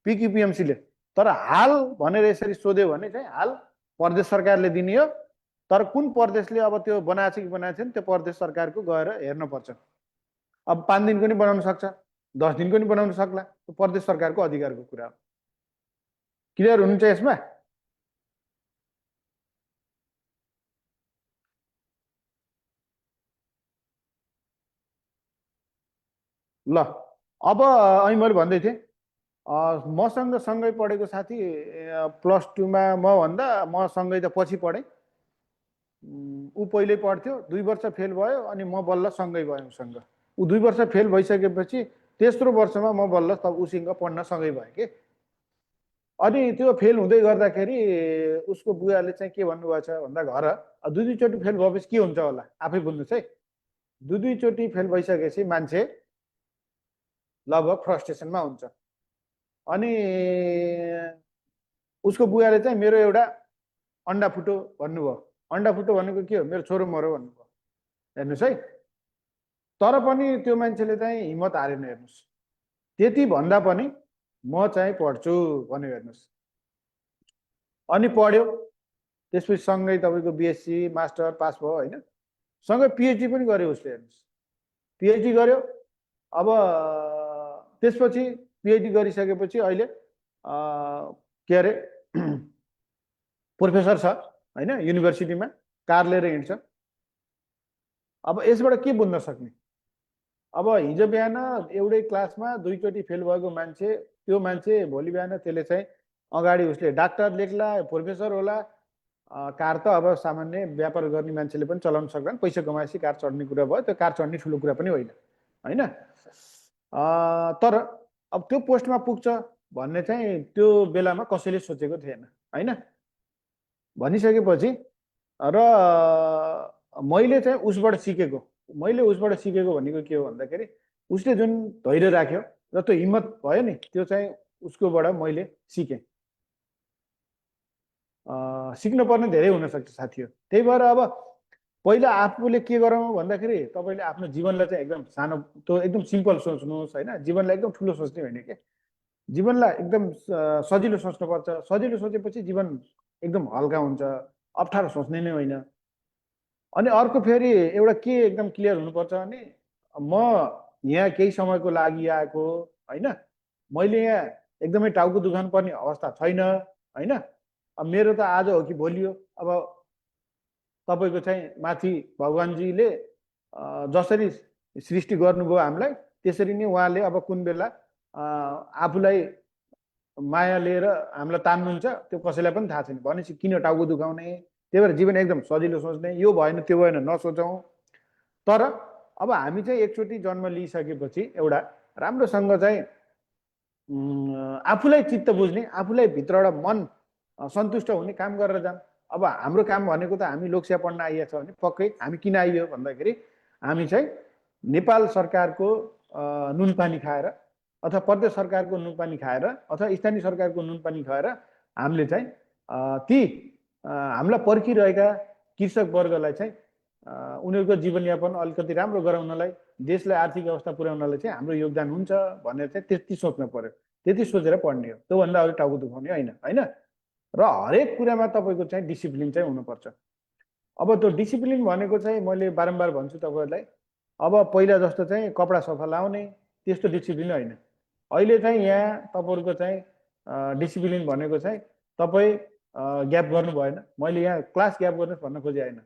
पिक्युपिएमसीले। तर हाल भनेर यसरी सोध्यो भने चाहिँ हाल प्रदेश सरकारले दिने हो। तर कुन प्रदेशले अब त्यो बनाएछ कि बनाएको छैन त्यो प्रदेश सरकारको गएर हेर्नुपर्छ। अब 5 दिनको नि बनाउन सक्छ, 10 दिनको नि बनाउन सक्ला, त्यो प्रदेश सरकारको अधिकारको कुरा हो। क्लियर हुनुहुन्छ यसमा? ल अब अहिले मैले भन्दै थिएँ मसँग सँगै पढेको साथी +2 मा मभन्दा मसँगै त पछि पढेँ। ऊ पहिल्यै पढ्थ्यो, 2 वर्ष फेल भयो, अनि म बल्ल सँगै भएँ उसँग। ऊ 2 वर्ष फेल भइसकेपछि तेस्रो वर्षमा म बल्ल तब उसँग पढ्न सँगै भएँ कि। अनि त्यो फेल हुँदै गर्दाखेरि उसको बुवाले चाहिँ के भन्नुभएको छ भन्दा घर 2 चोटि फेल भएपछि के हुन्छ होला आफै बुझ्नुहोस् है। 2 चोटि फेल भइसकेपछि मान्छे लगभग फ्रस्ट्रेसनमा हुन्छ। अनि उसको बुवाले चाहिँ मेरो एउटा अन्डा फुटो भन्नुभयो। अन्डा फुटो भनेको के हो? मेरो छोरो मर्यो भन्नुभयो। हेर्नुहोस् है, तर पनि त्यो मान्छेले चाहिँ हिम्मत हारेन। हेर्नुहोस्, त्यति भन्दा पनि म चाहिँ पढ्छु भन्यो। हेर्नुहोस्, अनि पढ्यो, त्यसपछि सँगै तपाईँको बिएससी मास्टर पास भयो होइन, सँगै पिएचडी पनि गर्यो उसले। हेर्नुहोस्, पिएचडी गर्यो। अब त्यसपछि पिएचडी गरिसकेपछि अहिले के अरे प्रोफेसर छ होइन, युनिभर्सिटीमा कार लिएर हिँड्छ। अब यसबाट के बुझ्न सक्ने? अब हिजो बिहान एउटै क्लासमा दुईचोटि फेल भएको मान्छे, त्यो मान्छे भोलि बिहान त्यसले चाहिँ अगाडि उसले डाक्टर लेख्ला, प्रोफेसर होला। कार त अब सामान्य व्यापार गर्ने मान्छेले पनि चलाउन सक्दैन, पैसा कमाएपछि कार चढ्ने कुरा भयो। त्यो कार चढ्ने ठुलो कुरा पनि होइन होइन। तर अब त्यो पोस्टमा पुग्छ भन्ने चाहिँ त्यो बेलामा कसैले सोचेको थिएन होइन। भनिसकेपछि र मैले चाहिँ उसबाट सिकेको भनेको के हो भन्दाखेरि उसले जुन धैर्य राख्यो र त्यो हिम्मत भयो नि, त्यो चाहिँ उसकोबाट मैले सिकेँ। सिक्नुपर्ने धेरै हुनसक्छ साथीहरू। त्यही भएर अब पहिला आफूले के गरौँ भन्दाखेरि तपाईँले आफ्नो जीवनलाई चाहिँ एकदम सानो, त्यो एकदम सिम्पल सोच्नुहोस् होइन। जीवनलाई एकदम ठुलो सोच्ने होइन के, जीवनलाई एकदम सजिलो सोच्नुपर्छ। सजिलो सोचेपछि जीवन एकदम हल्का हुन्छ, अप्ठ्यारो सोच्ने नै होइन। अनि अर्को फेरि एउटा के एकदम क्लियर हुनुपर्छ भने, म यहाँ केही समयको लागि आएको होइन, मैले यहाँ एकदमै टाउको दुखाउनु पर्ने अवस्था छैन होइन। अब मेरो त आज हो कि भोलि हो। अब तपाईँको चाहिँ माथि भगवान्जीले जसरी सृष्टि गर्नुभयो हामीलाई, त्यसरी नै उहाँले अब कुन बेला आफूलाई माया लिएर हामीलाई तान्नुहुन्छ त्यो कसैलाई पनि थाहा छैन। भनेपछि किन टाउको दुखाउने? त्यही भएर जीवन एकदम सजिलो सोच्ने, यो भएन त्यो भएन नसोचौँ। तर अब हामी चाहिँ एकचोटि जन्म लिइसकेपछि एउटा राम्रोसँग चाहिँ आफूलाई चित्त बुझ्ने, आफूलाई भित्रबाट मन सन्तुष्ट हुने काम गरेर जाऊँ। अब हाम्रो काम भनेको त हामी लोकसेवा पढ्न आइएको छ भने पक्कै हामी किन आइयो भन्दाखेरि हामी चाहिँ नेपाल सरकारको नुनपानी खाएर अथवा प्रदेश सरकारको नुनपानी खाएर अथवा स्थानीय सरकारको नुनपानी खाएर हामीले चाहिँ ती हामीलाई पर्खिरहेका कृषक वर्गलाई चाहिँ उनीहरूको जीवनयापन अलिकति राम्रो गराउनलाई, देशलाई आर्थिक अवस्था पुर्याउनलाई चाहिँ हाम्रो योगदान हुन्छ भनेर चाहिँ त्यति सोच्नु पर्यो। त्यति सोचेर पढ्ने हो, त्योभन्दा अरू टाउको दुखाउने होइन होइन। र हरेक कुरामा तपाईँको चाहिँ डिसिप्लिन चाहिँ हुनुपर्छ। अब त्यो डिसिप्लिन भनेको चाहिँ मैले बारम्बार भन्छु तपाईँहरूलाई, अब पहिला जस्तो चाहिँ कपडा सफा लाउने त्यस्तो डिसिप्लिन होइन। अहिले चाहिँ यहाँ तपाईँहरूको चाहिँ डिसिप्लिन भनेको चाहिँ तपाईँ ग्याप गर्नु भएन। मैले यहाँ क्लास ग्याप गर्नुहोस् भन्न खोजे होइन।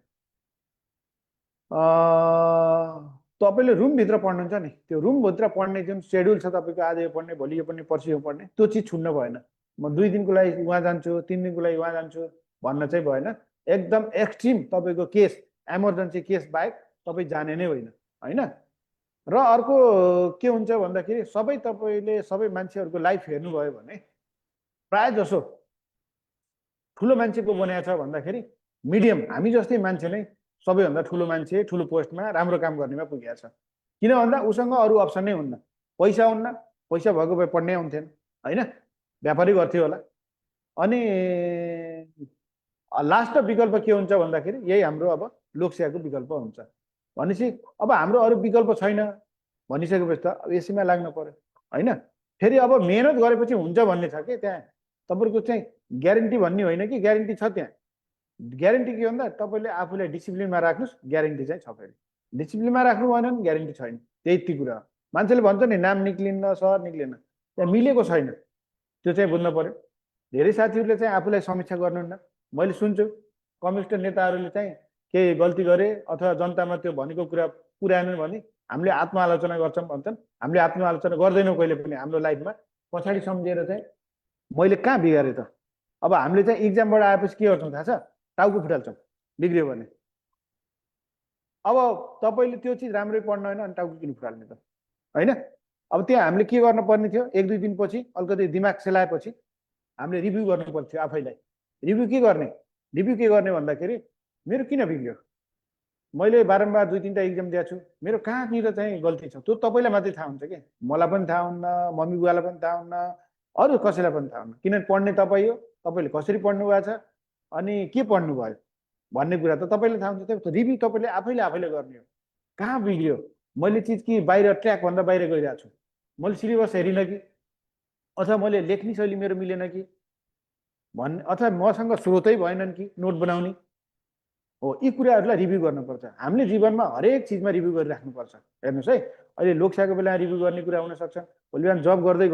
तपाईँले रुमभित्र पढ्नुहुन्छ नि, त्यो रुमभित्र पढ्ने जुन सेड्युल छ तपाईँको, आज यो पढ्ने, भोलि यो पढ्ने, पर्सि यो पढ्ने, त्यो चिज छुट्न भएन। म 2 दिनको लागि उहाँ जान्छु, 3 दिनको लागि उहाँ जान्छु भन्न चाहिँ भएन। एकदम एक्सट्रिम तपाईँको केस, एमर्जेन्सी केस बाहेक तपाईँ जाने नै होइन होइन। र अर्को के हुन्छ भन्दाखेरि तपाईँले सबै मान्छेहरूको लाइफ हेर्नुभयो भने प्राय जसो ठुलो मान्छेको बनाएको छ भन्दाखेरि मिडियम हामी जस्तै मान्छे नै सबैभन्दा ठुलो मान्छे, ठुलो पोस्टमा राम्रो काम गर्नेमा पुगेको छ। किन भन्दा उसँग अरू अप्सन नै हुन्न, पैसा हुन्न। पैसा भएको भए पढ्नै आउँथेन होइन, व्यापारी गर्थ्यो होला। अनि लास्ट विकल्प के हुन्छ भन्दाखेरि यही हाम्रो अब लोकसेवाको विकल्प हुन्छ। भनेपछि अब हाम्रो अरू विकल्प छैन भनिसकेपछि त अब यसैमा लाग्नु पर्यो होइन। फेरि अब मेहनत गरेपछि हुन्छ भन्ने छ कि त्यहाँ तपाईँको चाहिँ ग्यारेन्टी भन्ने होइन कि, ग्यारेन्टी छ त्यहाँ। ग्यारेन्टी के भन्दा तपाईँले आफूलाई डिसिप्लिनमा राख्नुहोस्, ग्यारेन्टी चाहिँ छ। फेरि डिसिप्लिनमा राख्नु भएन भने ग्यारेन्टी छैन। त्यति कुरा हो। मान्छेले भन्छ नि नाम निक्लिन्न, सहर निक्लिन्न, त्यहाँ मिलेको छैन, त्यो चाहिँ बुझ्नु पर्यो। धेरै साथीहरूले चाहिँ आफूलाई समीक्षा गर्नुहुन्न। मैले सुन्छु कम्युनिस्ट नेताहरूले चाहिँ केही गल्ती गरे अथवा जनतामा त्यो भनेको कुरा पुर्याएनन् भने हामीले आत्मआलोचना गर्छौँ भन्छन्। हामीले आत्मआलोचना गर्दैनौँ कहिले पनि हाम्रो लाइफमा। पछाडि सम्झेर चाहिँ मैले कहाँ बिगारेँ त? अब हामीले चाहिँ इक्जामबाट आएपछि के गर्छौँ थाहा छ? टाउको फुटाल्छौँ बिग्रियो भने। अब तपाईँले त्यो चिज राम्रै पढ्न होइन अनि टाउको किन फुटाल्ने त होइन? अब त्यहाँ हामीले के गर्नुपर्ने थियो, 1-2 दिनपछि अलिकति दिमाग सेलाएपछि हामीले रिभ्यू गर्नु पर्थ्यो आफैलाई। रिभ्यू के गर्ने भन्दाखेरि मेरो किन बिग्रियो, मैले बारम्बार 2-3टा इक्जाम दिएको छु, मेरो कहाँनिर चाहिँ गल्ती छ त्यो तपाईँलाई मात्रै थाहा हुन्छ कि, मलाई पनि थाहा हुन्न, मम्मी बुवालाई पनि थाहा हुन्न, अरू कसैलाई पनि थाहा हुन्न। किनभने पढ्ने तपाईँ हो, तपाईँले कसरी पढ्नु भएको छ, अनि के पढ्नु भयो भन्ने कुरा त तपाईँले थाहा हुन्छ। त्यो रिभ्यू तपाईँले आफैले गर्ने हो। कहाँ बिग्रियो, मैले चिज कि बाहिर ट्र्याकभन्दा बाहिर गइरहेको छु, मैले सिलेबस हेरिनँ कि, अथवा मैले लेख्ने शैली मेरो मिलेन कि भन्ने, अथवा मसँग स्रोतै भएनन् कि नोट बनाउने हो। यी कुराहरूलाई रिभ्यू गर्नुपर्छ। हामीले जीवनमा हरेक चिजमा रिभ्यू गरिराख्नुपर्छ। हेर्नुहोस् है, अहिले लोकसेवाको बेलामा रिभ्यू गर्ने कुरा हुनसक्छ, भोलि बिहान जब गर्दै